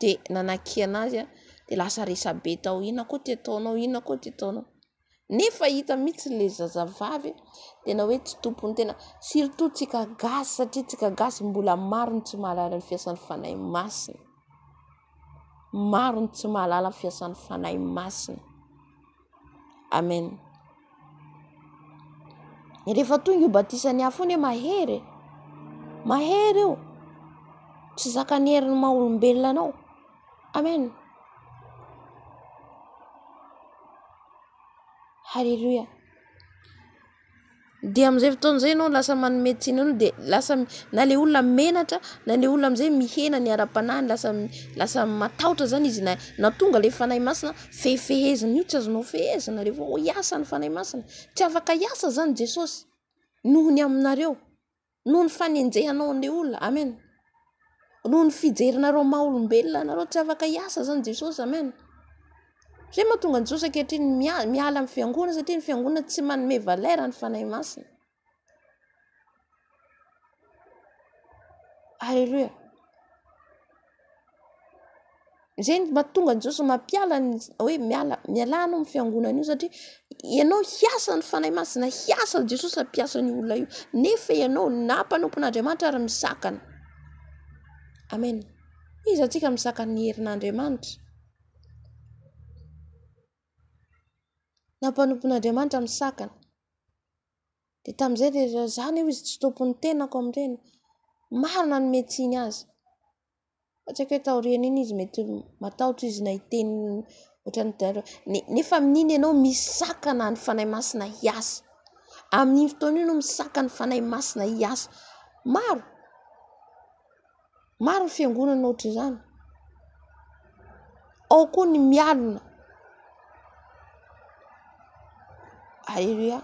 dia nanakiana azy dia lasa resabe tao, inona koa ty ataonao, inona koa ty ataonao. Nefa hita mihitsy le zazavavy tena hoe tsy tompon'ny tena, surtout tsika gasy satria tsika gasy mbola maro ny tsy mahalala ny fiasan'ny fanahy masina, maro ny tsy mahalala ny fiasan'ny fanahy masina, amen. Rehefa tonga io batisan'ny afo io anie mahery e, mahery io, tsy zakan'ny herin'ny maha olombelona anao. Amen. Haleloia. Dia amin'izay fotoana izay ianao lasa manome tsiny olona dia lasa na le olona menatra na le olona amin'izay mihena ny ara-panahiny lasa lasa matahotra zany izy na na tonga le fanahy masina fehifehezina io tsy azonao fehezina rehefa hiasa ny fanahy masina tsy afaka hiasa zany Jesosy noho ny aminareo. noho ny fanenjehanao an'ilay olona, amen, noho ny fijerinareo maha olombelona anareo, tsy afaka hiasa zany Jesosy, amen. Zay mahatonga an'i Jesosy ankehitriny miala amin'ny fiangonana satria ny fiangonana tsy manome valeur ny Fanahy Masina. Alléluia. Izay no mahatonga an'i Jesosy mampiala ny hoe miala, mialà anao amin'ny fiangonana io satria ianao hiasa ny Fanahy Masina, hiasa an'i Jesosy hampiasa an'io olona io, nefa ianao na mpanompon'Andriamanitra ary misakana. Amen. Iza antsika misakana ny herin'Andriamanitra? Na mpanompon'Andriamanitra misakana. Dia tamin'izay dia za anie hoy izy tsy tompon'ny tenako amin'ireny. Maro nanome tsiny azy. Fa tsy haiko hoe taorian'iny izy mety matahotra izy na hiteny ohatran'ny tena nefa amin'iny ianao misakana ny Fanahy Masina hiasa. Amin'iny fotoana iny ianao misakana ny Fanahy Masina hiasa. Maro, maro ny fiangonana ohatr'izany. Ao koa ny mialona. Aleloia.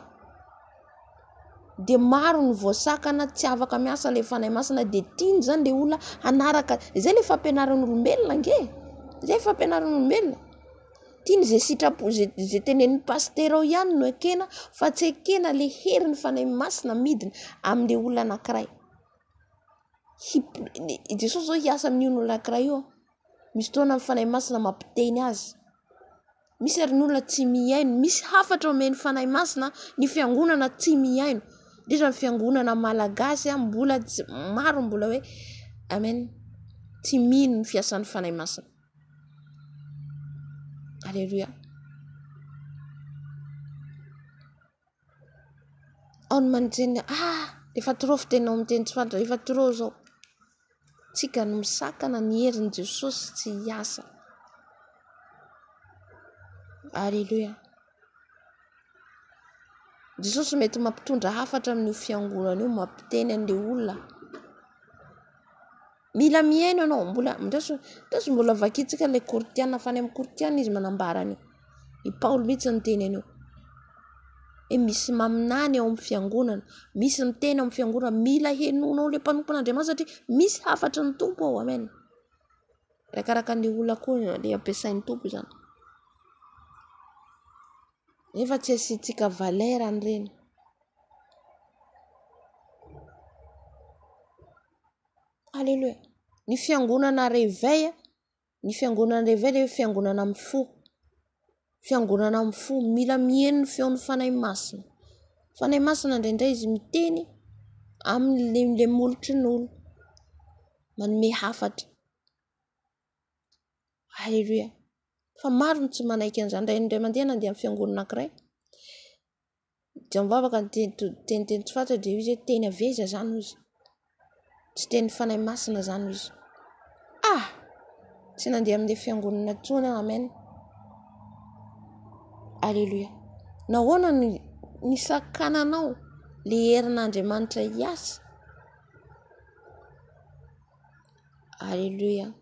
Dia maro ny voasakana tsy afaka miasa ilay Fanahy Masina dia tiany izany ilay olona hanaraka, izay ilay fampianaran'olombelona ange e, izay fampianaran'olombelona. Tiany izay sitrapo, izay izay tenenin'ny pasitera ao ihany no ekena fa tsy ekena ilay herin'ny Fanahy Masina midina amin'ilay olona anankiray. Hip- i Jesosy izao hiasa amin'io olona anankiray io, misy fotoana ny Fanahy Masina mampiteny azy. Misy ary ny olona tsy mihaino, misy hafatra omen'ny Fanahy Masina ny fiangonana tsy mihaino. Indrindra ny fiangonana malagasy mbola tsy, maro mbola hoe amen, tsy mino ny fiasan'ny Fanahy Masina. Aleloia. Ao ny manenjena, ah efa trop fitenao miteny tsy fantatra, efa trop zao. Tsika no misakana ny herin'i Jesosy tsy hiasa. Aleloia. Jesosy mety mampitondra hafatra amin'io fiangonana io, mampiteny an'ilay olona. Mila mihaino ianao, mbola andraso andraso mbola vakintsika ilay Korintiana fa any amin'ny Korintiana izy manambara an'io. I Paoly mihitsy niteny an'io. Hoe misy maminany ao amin'ny fiangonana, misy miteny ao amin'ny fiangonana, mila henoinao ilay mpanompon'Andriamanitra satria misy hafatry ny Tompo ao, amen. Arakaraka ny olona koa ilay ampiasain'ny Tompo izany. Nefa tsy asiantsika valeur an'ireny. Aleloia. Ny fiangonana réveil, ny fiangonana réveil dia fiangonana mifoha. Fiangonana mifoha, mila mihaino ny feon'ny Fanahy Masina. Fanahy Masina indraindray izy miteny amin'le molotry ny olona, manome hafatra. Aleloia. Fa maro ny tsy manaiky an'izany. Indray indray mandeha nandeha amin'ny fiangonana anankiray, dia mivavaka ny teny teniteny tsy fantatra dia izy hoe teny avy aiza izany hoy izy. Tsy tenin'ny Fanahy Masina izany hoy izy. Ah! Tsy nandeha amin'ilay fiangonana intsony aho, amen. Aleloia. Nahoana no nisakananao ilay herin'Andriamanitra hiasa? Aleloia.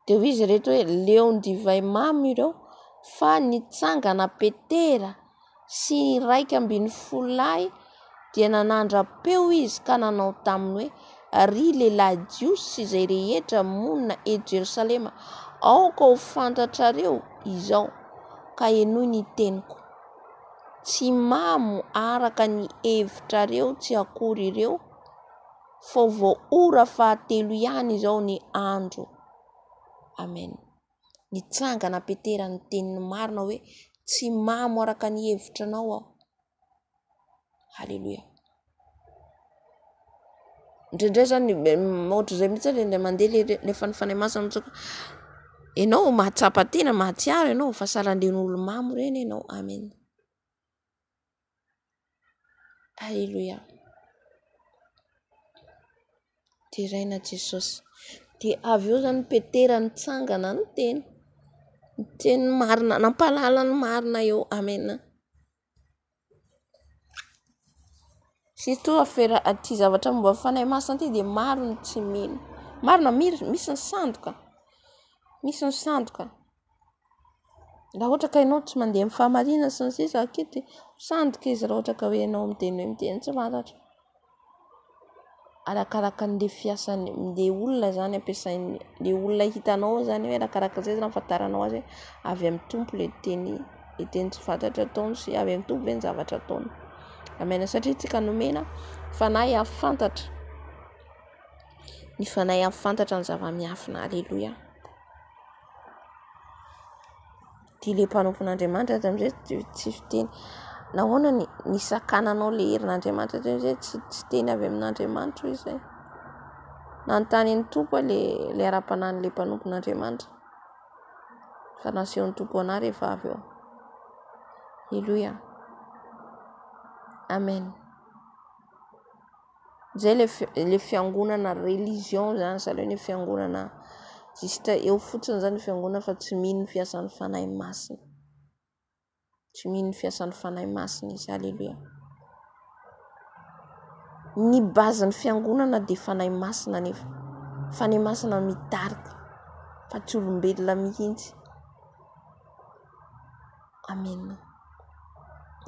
Dia hoy izy ireto hoe, Leon-divay mamy ireo, fa nitsangana Petera sy ny 11 lahy, dia nanandra-peo izy ka nanao taminy hoe, Ry lehilahy Jiosy sy izay rehetra monina eto Jerosalema, aoka ho fantatrareo izao, ka henoy ny teniko. Tsy mamo araka ny hevitrareo tsy akory ireo, fa vao ora fahatelo ihany izao ny andro. Amen. Nitsangana Petera niteny ny marina hoe tsy mamo araka ny hevitranao aho. Haleloia. Indraindray zany ohatr'izay mihitsy ary indray mandeha le rehefa ny Fanahy Masina mitsoka, ianao mahatsapa tena, mahatsiaro ianao fa salan'ireny olo-mamo ireny ianao. Amen. Aleloia. Deraina Jesosy. Dia avy eo zany Petera nitsangana niteny. Niteny ny marina, nampahalala ny marina eo. Amen. Surtout afera aty zavatra momba ny Fanahy Masina aty dia maro ny tsy mino. Marina misy ny sandoka. Misy ny sandoka. Raha ohatra ka ianao tsy mandeha amin'ny fahamarinana sy ny sisa akia dia sandoka izy raha ohatra ka hoe ianao miteny hoe miteny tsy fantatra. Arakaraka an'le fiasan'ny le olona zany ampiasain'ny le olona hitanao zany hoe arakaraka izay zany ahafantaranao azy hoe avy amin'ny Tompo le teny le teny tsy fantatra ataony sy avy amin'ny Tompo ve ny zavatra ataony. Amen satria tsika nomena fanahy hahafantatra ny fanahy hahafantatra ny zava-miafina. Aleloia. Dia ilay mpanompon'Andriamanitra tamin'izay tsy fiteny. Nahoana ny nisakananao ilay herin'Andriamanitra teo izay tsy tsy teny avy amin'Andriamanitra hoy izay. Nanontany an'ny Tompo aho ilay ilay ara-panahin'ilay mpanompon'Andriamanitra. Fa nasehon'ny Tompo anah rehefa avy eo. Aleloia. Amen. Zay le le fiangonana religion zany sahala hoe ny fiangonana juste eo fotsiny zany ny fiangonana fa tsy mino ny fiasan'ny fanahy masina, tsy mino ny fiasan'ny fanahy masina izy, aleloia. Ny base ny fiangonana dia fanahy masina anefa, fanahy masina mitarika fa tsy olombelona mihitsy. Amena.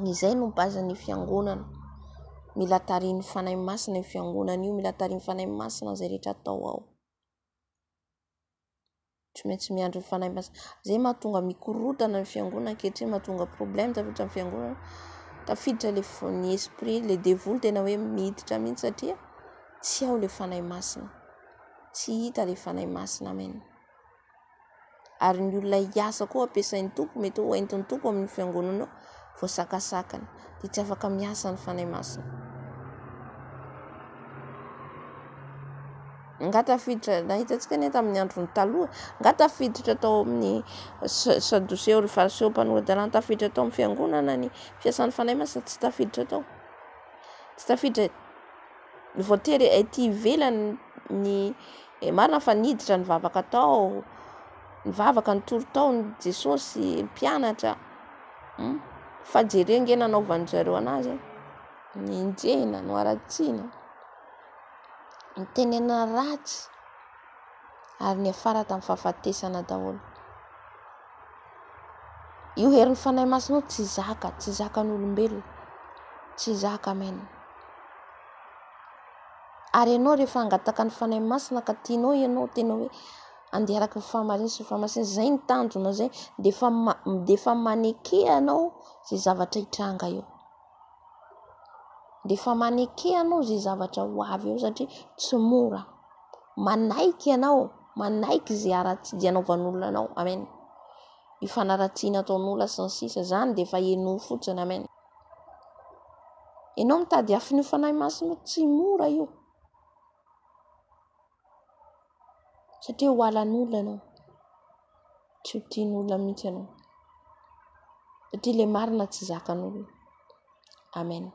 Izay no base ny fiangonana. Mila tarihin'ny Fanahy Masina io fiangonana io, mila tarihin'ny Fanahy Masina izay rehetra atao ao. Tsy maintsy miandry ny Fanahy Masina. Izay mahatonga mikorontana ny fiangonana ankehitriny, mahatonga problème tafiditra amin'ny fiangonana, tafiditra le ny esprit, le devoly tena hoe miditra mihitsy satria tsy ao le Fanahy Masina. Tsy hita le Fanahy Masina. Amen. Ary ny olona hiasa koa ampiasain'ny Tompo, mety ho entin'ny Tompo amin'ny fiangonana ao, voasakasakana. Dia tsy afaka miasa ny Fanahy Masina. Nga tafiditra, nahitantsika anie tamin'ny andron'ny taloha, nga tafiditra tao amin'ny Sadoseo, ry Fariseo, mpanora-dalàna, tafiditra tao amin'ny fiangonana ny fiasan'ny Fanahy Masina, tsy tafiditra tao. Tsy tafiditra, voatery ety ivelany ny, marina fa niditra nivavaka tao, nivavaka nitory tao ny Jesosy, mpianatra, fa jereo ange nanaovan-dry zareo anazy e, nenjehina, noharatsiana. Nitenenana ratsy ary niafara tamin'ny fahafatesana daholo. Io herin'ny Fanahy Masina io tsy zaka, tsy zakan'olombelona, tsy zaka, amen. Ary ianao rehefa hangataka ny Fanahy Masina ka tianao ianao tena hoe andeha araka ny fahamarinana sy ny fahamasinana, izay ny tanjona izay, dia efa dia efa maneke anao izay zavatra hitranga eo. Dia efa maneke anao izay zavatra ho avy eo satria tsy mora. Manaiky ianao, manaiky izay haratsy izay anaovan'olona anao. Amen. Io fanaratsiana ataon'olona sy ny sisa izany dia efa henoy fotsiny. Amen. Ianao mitady afon'io Fanahy Masina io, tsy mora io. Satria ho halan'olona ianao. Tsy ho tian'olona mihitsy ianao. Satria ilay marina tsy zakan'olona. Amen.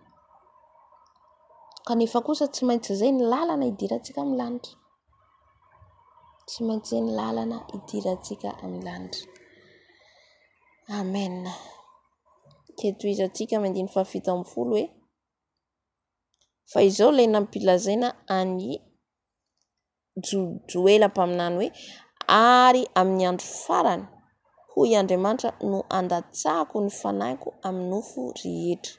Kanefa kosa tsy maintsy izay ny lalana hidirantsika amin'ny lanitra. Tsy maintsy izay ny lalana hidirantsika amin'ny lanitra. Amen. Ketoizantsika amin'ny andininy fahafito ambin'ny folo hoe fa izao ilay nampilazaina an'i Joela mpaminany hoe, Ary amin'ny andro farany, hoy Andriamanitra, no handatsahako ny fanahiko amin'ny nofo rehetra.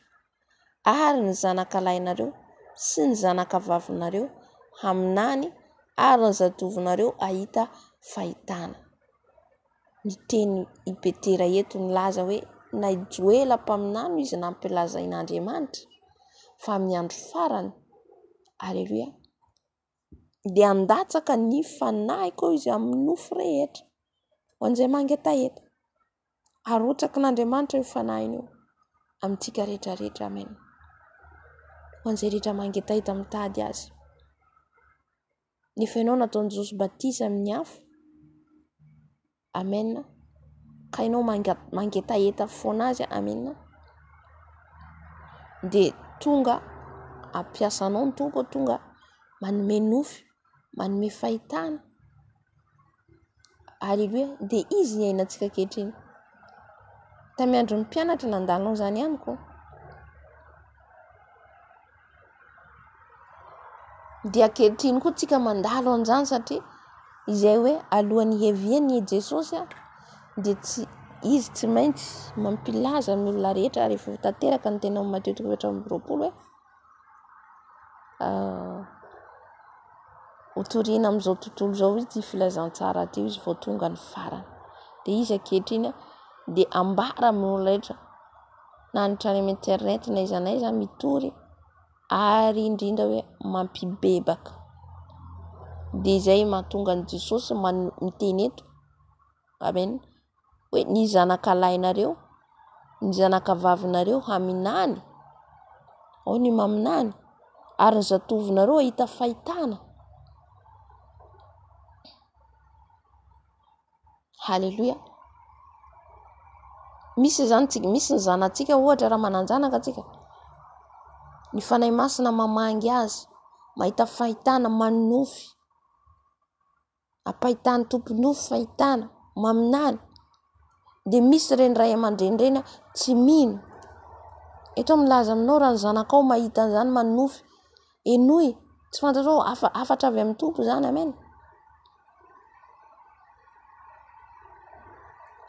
Ary ny zanakalahinareo sy ny zanakavavinareo haminany, ary ny zatovonareo hahita fahitana. Niteny i Petera eto nilaza hoe na i Joela mpaminany izy nampilazain'Andriamanitra fa amin'ny andro farany, aleloia, dia handatsaka ny fanahiko izy amin'ny nofo rehetra ho an'izay mangetaheta. Arotsakin'Andriamanitra io fanahiny io amintsika rehetra rehetra, amen. Ho an'izay rehetra mangetaheta mitady azy. Nefa ianao nataon'i Jesosy batisa amin'ny afo. Amen. Ka ianao mangetaheta foana azy, amen. Dia tonga hampiasa anao ny Tompo, tonga manome nofy, manome fahitana. Aleloia. Dia izy iainantsika ankehitriny. Tamin'ny andron'ny mpianatra nandalo an'izany ihany koa. Dia ankehitriny koa tsika mandalo an'izany satria izay hoe alohan'ny hiavian'i Jesosy dia tsy izy tsy maintsy mampilaza ny olona rehetra ary efa tanteraka ny teny amin'ny Matio toko 24 hoe hotorina amin'izao tontolo izao ity filazantsara ity izy vao tonga ny farany. Dia izy ankehitriny dia ambara amin'ny olona rehetra na ny hatrany amin'ny internet na aiza na aiza mitory ary indrindra hoe mampibebaka. Dia izay mahatonga an'i Jesosy miteny eto, amen, hoe ny zanaka lahinareo, ny zanaka vavinareo haminany, ao ny maminany, ary ny zatovonareo hahita fahitana. Haleloia. Misy izany tsika, misy ny zanatsika ohatra raha manan-janaka tsika, ny Fanahy Masina mamangy azy, mahita fahitana, manonofy, ampahitan'ny Tompo nofy fahitana, maminany. Dia misy ireny ray aman-dreny ireny tsy mino. Eto aho milaza aminao raha ny zanakao mahita an'izany manonofy, henoy, tsy fantatrao hafatra avy amin'ny Tompo izany, amen.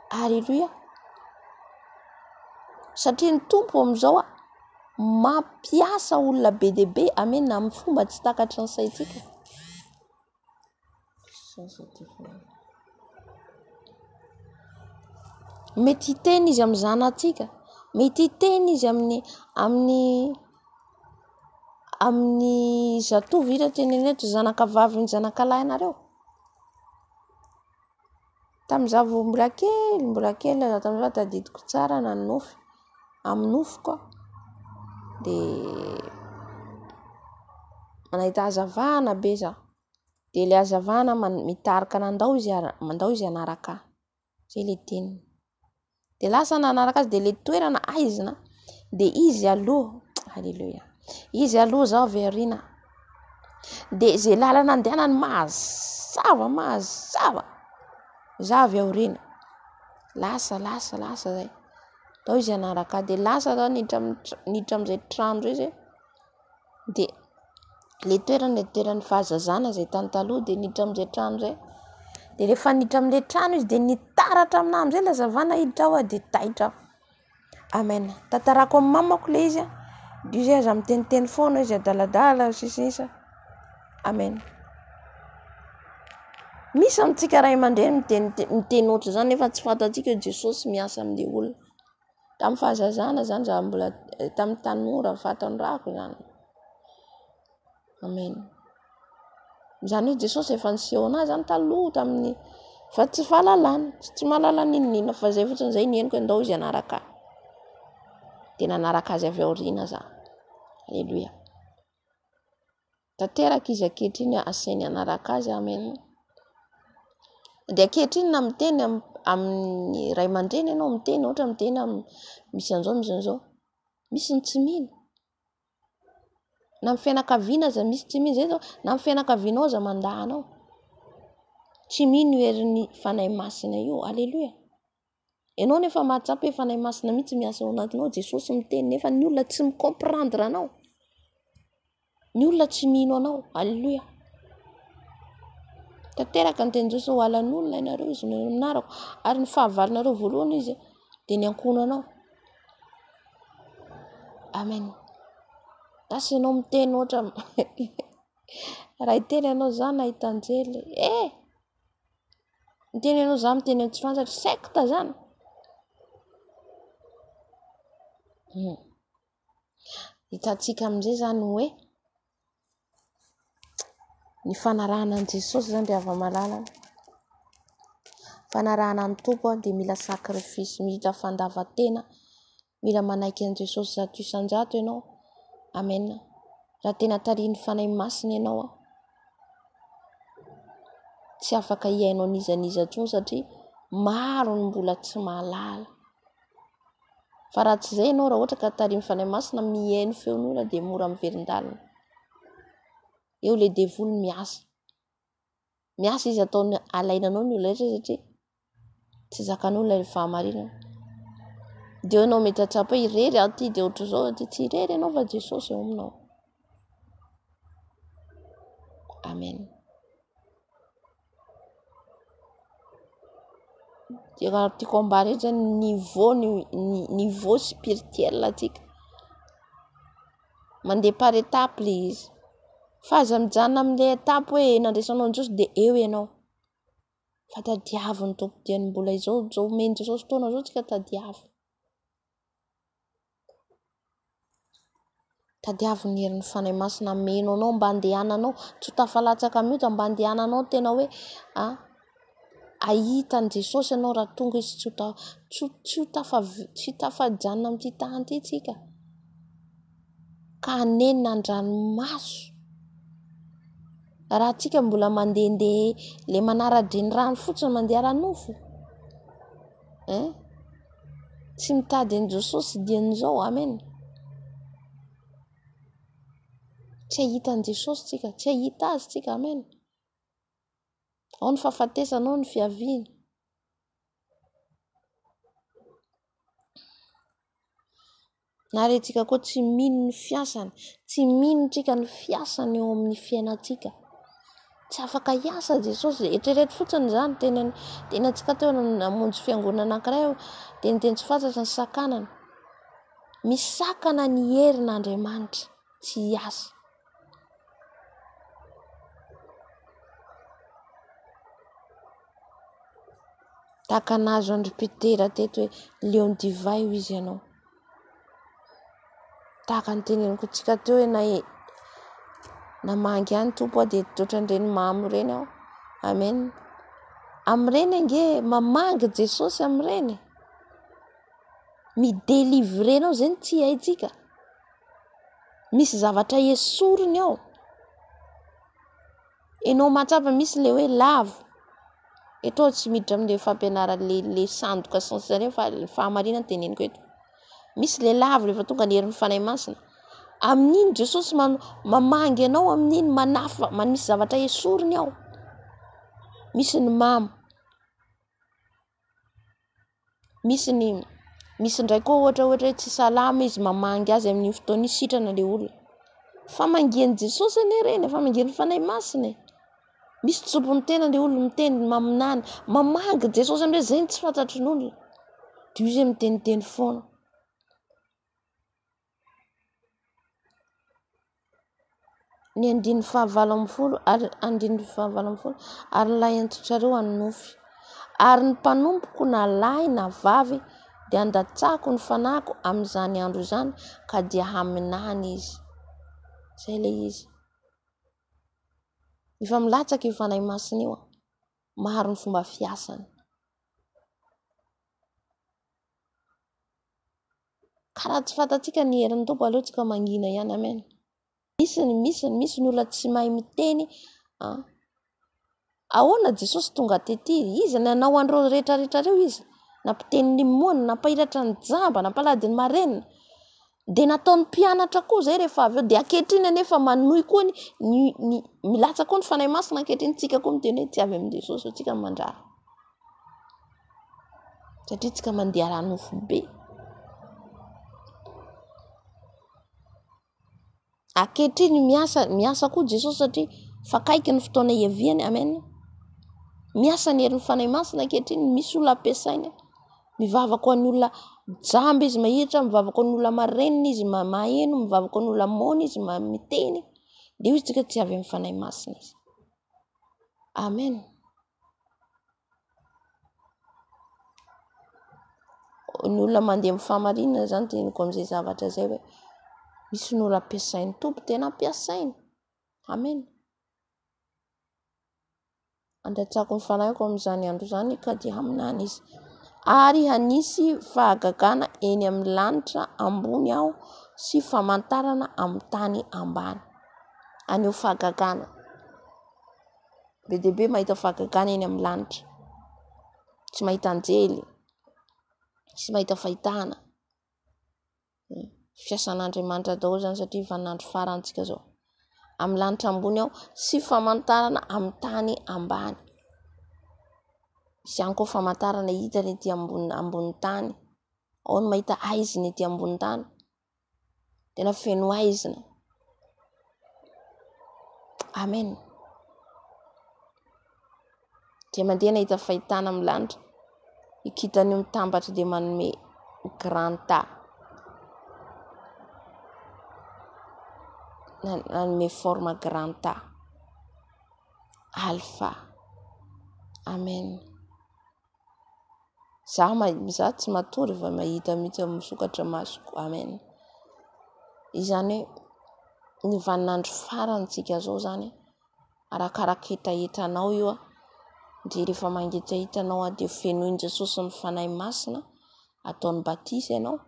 Aleloia. Satria ny Tompo amin'izao mampiasa olona be dia be, amen, amin'ny fomba tsy takatry ny saintsika. Mety hiteny izy amin'ny zanatsika, mety hiteny izy amin'ny amin'ny amin'ny zatovo, inona tenenina eto, zanaka vavin'ny zanaka lahinareo. Tamin'izaho vao mbola kely, mbola kely aho tamin'izay tadidiko tsara nanonofy, amin'ny nofiko aho. De nahita hazavana be za. De le hazavana mitarika anah ndao izy ndao izy hanaraka ahy. Zay le teniny. De lasa nanaraka azy de le toerana aizina de izy aloha, Aleloia, izy aloha zaho avy aorina. De ze lalana andehanany mazava mazava, zaho avy aorina. Lasa lasa lasa zay, ndao izy hanaraka ahy. De lasa zaho niditra niditra amizay trano zay zay, de le toerana de toeran'ny fahazazana zay tany taloha de niditra amizay trano zay. De rehefa niditra amle trano izy de nitaratra amina amizay ny hazavana hiditra ao aho de taitra aho. Amen. Tantarako amin'ny mamako le izy a, de izy hoe aza miteniteny foana izy adaladala sy ny sisa. Amen. Misy amintsika ray aman-dreny miteny ohatr'izany nefa tsy fantatsika hoe Jesosy miasa amin'le olona. Tamin'ny fahazazana zany za mbola tamin'ny tanora fahatanorako zany. Amen. Izany hoe Jesosy efa niseho anahy zany taloha tamin'ny fa tsy fahalalana, tsy mahalala n'inon'inona fa zay fotsiny zay ny henoko hoe ndao izy hanaraka ahy. Dia nanaraka azy avy aoriana za. Alléluia. Tanteraka izy ankehitriny asainy hanaraka azy. Amen. Dia ankehitriny na miteny amin'ny ray aman-dreny ianao, miteny ohatra miteny amin'ny misy an'izao misy an'izao, misy ny tsy mino. Na ny fianakaviana aza misy tsy mino, zay zao na ny fianakavianao aza mandà anao. Tsy mino io herin'ny Fanahy Masina io. Aleloia. Ianao nefa mahatsapa hoe Fanahy Masina mihitsy miasa ao anatinao, Jesosy miteny nefa ny olona tsy mi-comprendre anao. Ny olona tsy mino anao. Aleloia. Tanteraka ny tenin'i Jesosy, ho halan'olona ianareo izy no anarako. Ary ny fahavalonareo voalohany izy dia ny ankohonanao. Amen. Lasa ianao miteny ohatra raha hiteny ianao za nahita anjely. Eh! Miteny ianao za miteny amin'ny tsy fantatra. Secte zany. Hitantsika amin'izay izany hoe ny fanarahana an'i Jesosy izany ry hava-malala, fanarahana ny Tompo dia mila sacrifice, mila fandavan-tena, mila manaiky an'i Jesosy 100% ianao. Amen. Raha tena tarihin'ny Fanahy Masina ianao, tsy afaka hihaino an'iza n'iza intsony satria maro ny mbola tsy mahalala. Fa raha tsy izay ianao, raha ohatra ka tarihin'ny Fanahy Masina mihaino feon'olona dia mora miverin-dalana. Eo ilay devoly miasa. Miasa izy ataony alaina anao ny olona rehetra satria tsy zakan'olona ilay fahamarinana. Dia eo ianao mety hahatsapa hoe irery aho ity dia ohatr'izao aho ity. Tsy irery ianao fa Jesosy eo aminao. Amen. Dia raha tiako ambara eto zany niveau ny niveau spirituel antsika, mandeha par étape le izy, fa aza mijanona amle étape hoe nandraisanao an'i Jesosy de eo ianao, fa tadiavo ny Tompo dieny mbola izao, izao omen'i Jesosy fotoana izao tsika tadiavo. Tadiavo ny herin'ny Fanahy Masina hameno anao mba handehananao, tsy ho tafalatsaka amin'ny ota, mba handehananao tena hoe hahita an'i Jesosy ianao raha tonga izy, tsy ho ta- tsy ho tsy ho tafa- tsy tafajanona amin'ity tany ity tsika ka hanenina an-dranomaso. Raha tsika mbola mandehandeha le manara-drenirano fotsiny mandeha ara-nofo hein. Tsy mitady an'i Jesosy dian'izao. Amen. Tsy hahita an'i Jesosy tsika, tsy hahita azy tsika. Amen. Ao ny fahafatesana, ao ny fiaviana. Na ary antsika koa tsy mino ny fiasany, tsy mino tsika ny fiasany eo amin'ny fiainantsika. Tsy afaka hiasa Jesosy, eritrereto fotsiny izany, teny teny antsika teo namonjy fiangonana anankiray aho, dia niteny tsy fantatra ny sakanana. Misakana ny herin'Andriamanitra tsy hiasa. Tahaka nahazo an-dry Petera teto hoe leon'ny divay hoy izy ianao. Tahaka ny teneniko antsika teo hoe na e, namangy ahy ny Tompo aho dia ohatran'ireny mamo ireny aho. Amen. Amin'ireny ange mamangy Jesosy amin'ireny. Mi-délivrer anao izay no tsy haintsika. Misy zavatra esoriny ao. Enao mahatsapa misy le hoe lavo. Eto aho tsy miditra amin'le fampianarana le le sandoka sy ny sisa ireny fa ny fahamarinana teneniko eto. Misy le lavo rehefa tonga ny herin'ny Fanahy Masina. Amin'iny Jesosy mamangy anao amin'iny manafa misy zavatra esoriny ao. Misy ny mamo. Misy ny misy indray koa ohatra ohatra hoe tsy salama izy mamangy azy amin'iny fotoana iny sitrana le olona. Famangian'i Jesosy anie ireny e, famangian'ny Fanahy Masina e. Misy tsobon'ny tena le olona miteny, maminany, mamangy Jesosy amin'izay, zay no tsy fantatry ny olona. De io izy miteniteny foana. Ny andininy fahavalo ambin'ny folo ary andininy fahavalo ambin'ny folo ary ny lahy antitrareo hanonofy ary ny mpanompoko na lahy na vavy dia handatsako ny fanahiko amin'izany andro izany ka dia haminany izy. Izay ilay izy. Efa milatsaka io fanahy masina io. Maro ny fomba fiasany. Ka raha tsy fantatsika ny herin'ny Tompo, aleo tsika mangina ihany. Amen. Misy ny misy ny misy ny olona tsy mahay miteny. Ah. Ahoana Jesosy tonga tety? Izy nanao an'ireo rehetrarehetra ireo izy. Nampiteny ny moana, nampahiratra ny jamba, nampalady ny marenina. Dia nataon'ny mpianatra koa izay rehefa avy eo. Dia ankehitriny anefa manohy koa ny, ny, ny milatsaka koa ny Fanahy Masina ankehitriny tsika koa miteny hoe tsy avy amin'i Jesosy io, tsika mandrara. Satria tsika mandeha ara-nofo be. Ankehitriny miasa, miasa koa Jesosy satria fa akaiky ny fotoana hiaviany, amen. Miasa ny herin'ny Fanahy Masina ankehitriny, misy olona ampiasainy. Mivavaka ho an'ny olona jamba izy mahiratra, mivavaka ho an'ny olona marenina izy maheno, mivavaka ho an'ny olona moana izy miteny. Dia hoy isika tsy avy amin'ny Fanahy Masina izy. Amen. Ny olona mandeha amin'ny fahamarinana izany teneniko amin'izay zavatra izay hoe misy ny olona ampiasain'ny Tompo, tena ampiasainy. Amen. Andatsako ny fanahiko amin'izany andro izany ka dia haminany izy. Ary hanisy fahagagana eny amin'ny lanitra ambony aho sy famantarana amin'ny tany ambany. Haneho fahagagana. Be dia be mahita fahagagana eny amin'ny lanitra. Tsy mahita anjely, tsy mahita fahitana. Fiasan'Andriamanitra daholo izany satria vaninandro farany tsika izao. Amin'ny lanitra ambony aho sy famantarana amin'ny tany ambany. Misy ihany koa famantarana hita ny ety ambony ambony tany. Ao ny mahita haizina ety ambony tany. Tena feno haizina. Amen. Dia mandeha nahita fahitana amin'ny lanitra. Io kintana io mitambatra dia manome grand A. Nanome forme grand A. Alpha. Amen. Za za tsy matory fa mahita mihitsy aho misokatra masoko. Amen. Izany hoe ny vaninandro farany tsika zao zany arakaraka hetahetanao io a, de rehefa mangetaheta anao a de fenoin'i Jesosy ny Fanahy Masina, ataony batisa ianao,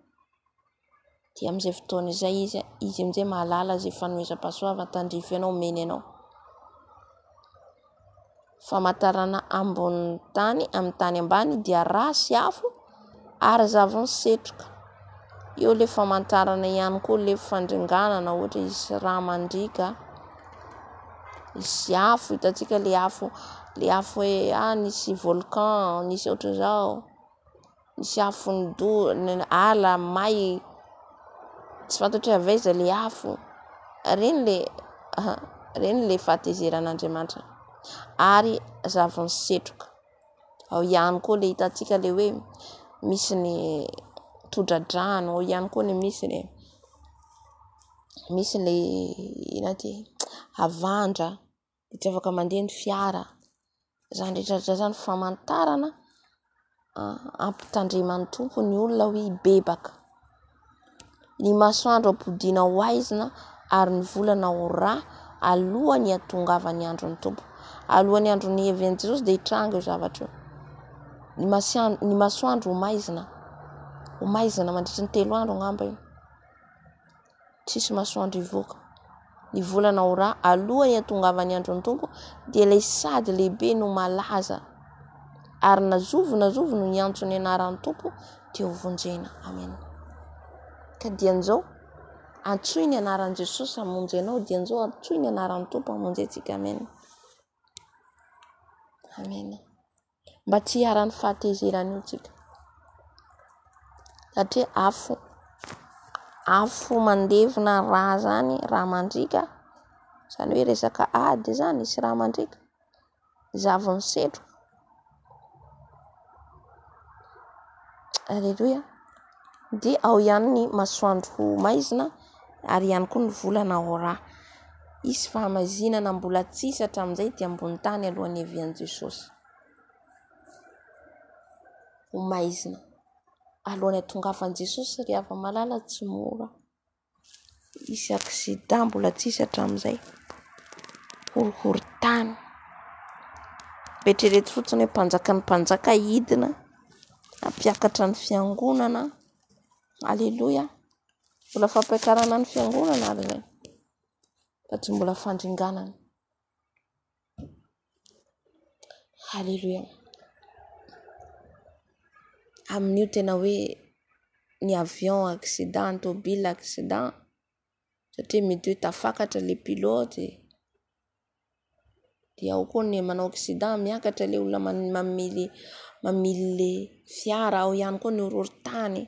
dia amin'izay fotoana izay izy, izy amin'izay mahalala izay fanomezam-pahasoavana tandrify anao omeny anao. Famantarana ambonin'ny tany amin'ny tany ambany dia rà sy afo ary zavon'ny setroka. Eo le famantarana ihany koa le fandringanana ohatra hisy rà mandriaka, hisy afo, hitantsika le afo, le afo hoe ah nisy volcan, nisy ohatran'izao. Nisy afo nido- ala may, tsy fantatro hoe avy aiza le afo, reny le reny le fahatezeran'Andriamanitra ary zavon'ny setroka, ao ihany koa le hitantsika le hoe misy ny tondra-drano, ao ihany koa ny misy ny misy le ino ty havandra de tsy afaka mandeha ny fiara. Izany rehetra rehetra izany famantarana ampitandreman'ny Tompo ny olona hoe hibebaka. Ny masoandro ampodiana ho haizina ary ny volana ho rà alohan'ny hahatongavan'ny andron'ny Tompo. Alohan'ny andron'ny hiavian'i Jesosy dia hitranga io zavatra io. Ny masian- ny masoandro ho maizina, ho maizina mandritry ny telo andro angamba io. Tsisy masoandro hivoaka. Ny volana ho ra alohan'ny hatongavan'ny andron'ny Tompo dia ilay sady lehibe no malaza. Ary na zovy na zovy no hiantso ny anaran'ny Tompo dia ho vonjena. Amen. Ka dian'izao, antsoy ny anaran'i Jesosy hamonjy anao, dian'izao antsoy ny anaran'ny Tompo hamonjy antsika. Amen. Amen. Mba tsy hiharan'ny fahatezerana io tsika. Satria afo, afo mandevona rà zany, rà mandriaka, zany hoe resaka ady zany sy rà mandriaka, zavon'ny setroka. Aleloia. Dia ao ihany ny masoandro ho maizina ary ihany koa ny volana ho rà. Hisy fahamaizinana mbola tsy hisy hatramin'izay ety ambony tany alohan'ny hiavian'i Jesosy. Ho maizina alohan'ny hahatongavan'i Jesosy ry hava-malala tsy mora. Hisy accident mbola tsy hisy hatramin'izay, horohoron-tany. Eritrereto fotsiny hoe mpanjakan'ny mpanjaka hidina hampiakatra ny fiangonana. Aleloia! Mbola fampiakarana ny fiangonana ary izay fa tsy mbola fandringanana. Aleloia! Amin'io tena hoe ny avion accident, ny tôbila accident satria mety hoe tafakatra le pilote, de ao koa ny manao accident miakatra le olona mamily mamily le fiara, ao ihany koa ny horohorontany,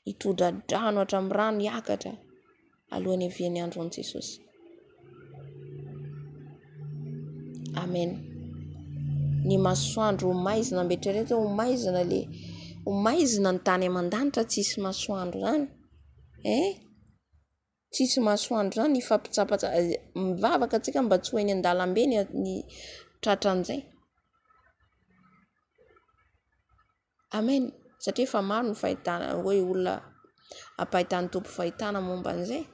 ny tondra-drano hatramin'ny rano hiakatra. alohan'ny hiavian'ny andron'i Jesosy. Amen. Ny masoandro ho maizina, mba eritrereto hoe ho maizina le, ho maizina ny tany aman-danitra tsisy masoandro zany. Eh? Tsisy masoandro zany hifampitsapatsa mivavaka antsika mba tsy ho eny an-dalambe ny ny tratran'izay. Amen satria efa maro ny fahitana hoe olona ampahitan'ny Tompo fahitana momba an'izay.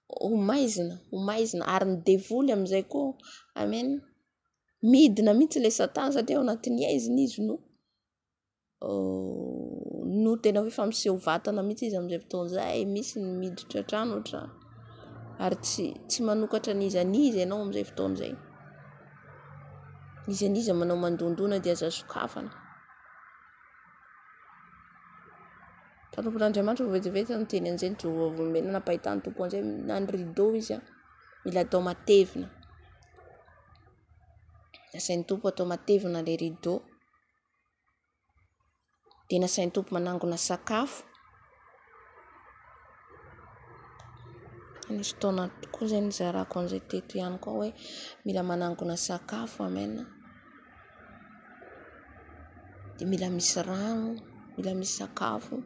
Ho maizina, ho maizina ary ny devoly amin'izay koa, amen, midina mihitsy ilay satana satria ao anatin'ny haizina izy no no tena hoe efa miseho vatana mihitsy izy amin'izay fotoana izay, misy ny miditra an-trano ohatr'izany ary tsy tsy manokatra an'iza n'iza ianao amin'izay fotoana izay, n'iza n'iza manao mandondona dia aza sokafana. Mpanompon'Andriamanitra vao vetivety niteny an'izay nijoro vavolombelona nampahitan'ny Tompo an'izay na ny rideau izy an, mila atao matevina, asain'ny Tompo atao matevina ilay rideau. Dia nasain'ny Tompo manangona sakafo. Nisy fotoana tokoa izay nizarako an'izay teto ihany koa hoe mila manangona sakafo, amen. Dia mila misy rano, mila misy sakafo,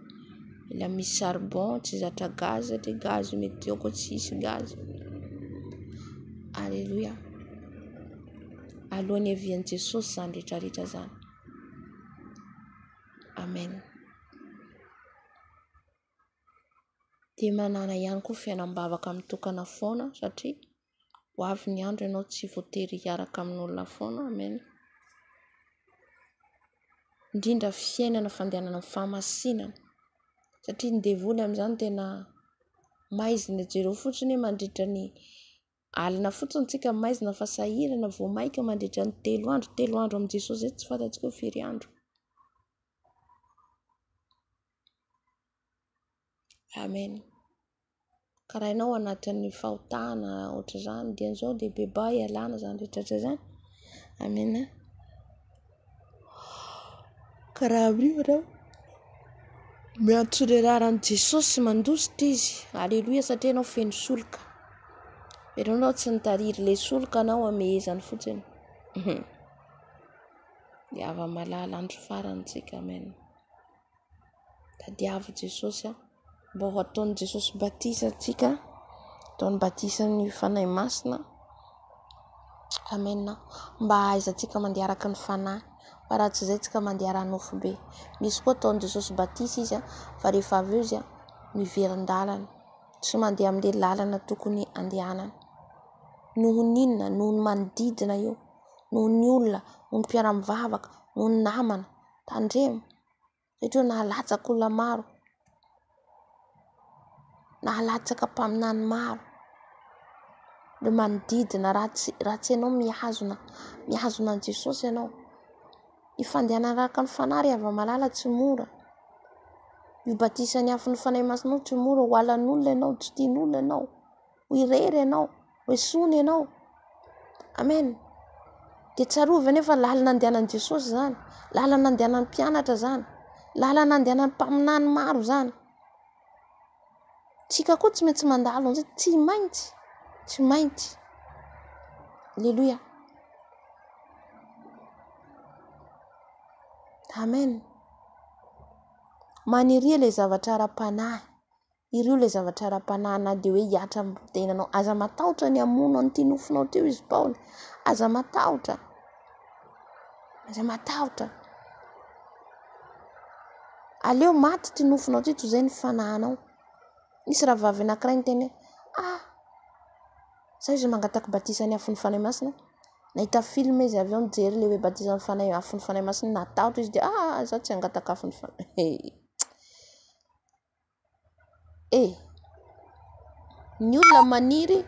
mila misy charbon, tsy zatra gaz satria gaz mety eo koa tsy hisy gaz. Aleloia. Alohan'ny hiavian'i Jesosy izany rehetra rehetra izany. Amen. Dia manana ihany koa fiainam-bavaka mitokana foana satria ho avy ny andro ianao tsy voatery hiaraka amin'olona foana. Amen. Indrindra fiainana fandehanana amin'ny fahamasinana satria ny devoly amin'izany tena maizina jereo fotsiny hoe mandritra ny Alina fotsiny tsika maizina fa sahirana vao maika mandritra ny telo andro, telo andro amin'i Jesosy zay tsy fantatsika hoe firy andro. Amen. Ka raha ianao anatin'ny fahotana ohatr'izany dia izao dia bebaha ialana izany rehetra izany. Amen. Ka raha amin'io ianao miantso ny anaran'i Jesosy mandositra izy. Aleloia satria ianao feno solika. Ianao anao tsy nitariry ilay solika anao amehezany fotsiny. Ny hava-malala andro farany tsika amen. Tadiavo Jesosy a. Mba ho ataon'i Jesosy batisa antsika, ataony batisan'ny Fanahy Masina. Amen. Mba hahaizantsika mandeha araka ny Fanahy. Fa raha tsy izay tsika mandeha ara-nofo be. Misy koa ataon'i Jesosy batisa izy fa rehefa avy eo izy miverin-dalana. Tsy mandeha amin'ilay lalana tokony andehanana. Noho ny inona? Noho ny manodidina io, noho ny olona, noho ny mpiara-mivavaka, noho ny namana. Tandremo satria io nahalatsaka olona maro. Nahalatsaka mpaminany maro. Ireo manodidina raha tsy raha tsy ianao mihazona mihazona an'i Jesosy ianao. Ny fandehanana araka ny fanahy ry hava-malala tsy mora. Io batisan'ny afon'ny Fanahy Masina io tsy mora. Ho halan'olona ianao, tsy tian'olona ianao. Ho irery ianao, ho esoina ianao. Amen. Dia tsarovy anefa lalana andehanan'i Jesosy izany, lalana andehanan'ny mpianatra izany, lalana andehanan'ny mpaminany maro izany. Tsika koa tsy maintsy mandalo an'izay, tsy maintsy, tsy maintsy. Aleloia. Amen. Maniria ilay zavatra ara-panahy. Ireo ilay zavatra ara-panahy na dia hoe hihatra amin'ny tenanao. Aza matahotra ny hamono an'ity nofinao ity hoy izy Paoly. Aza matahotra. Aza matahotra. Aleo maty ity nofinao ity toy izay ny fanahinao. Nisy rahavavy anankiray niteny hoe, ah, za izy mangataka batisan'ny afon'ny Fanahy Masina. Nahita film izy avy eo nijery ilay hoe batisan'ny Fanahy afon'ny Fanahy Masina, natahotra izy dia ah, za tsy hangataka afon'ny Fanahy. E! Ny olona maniry.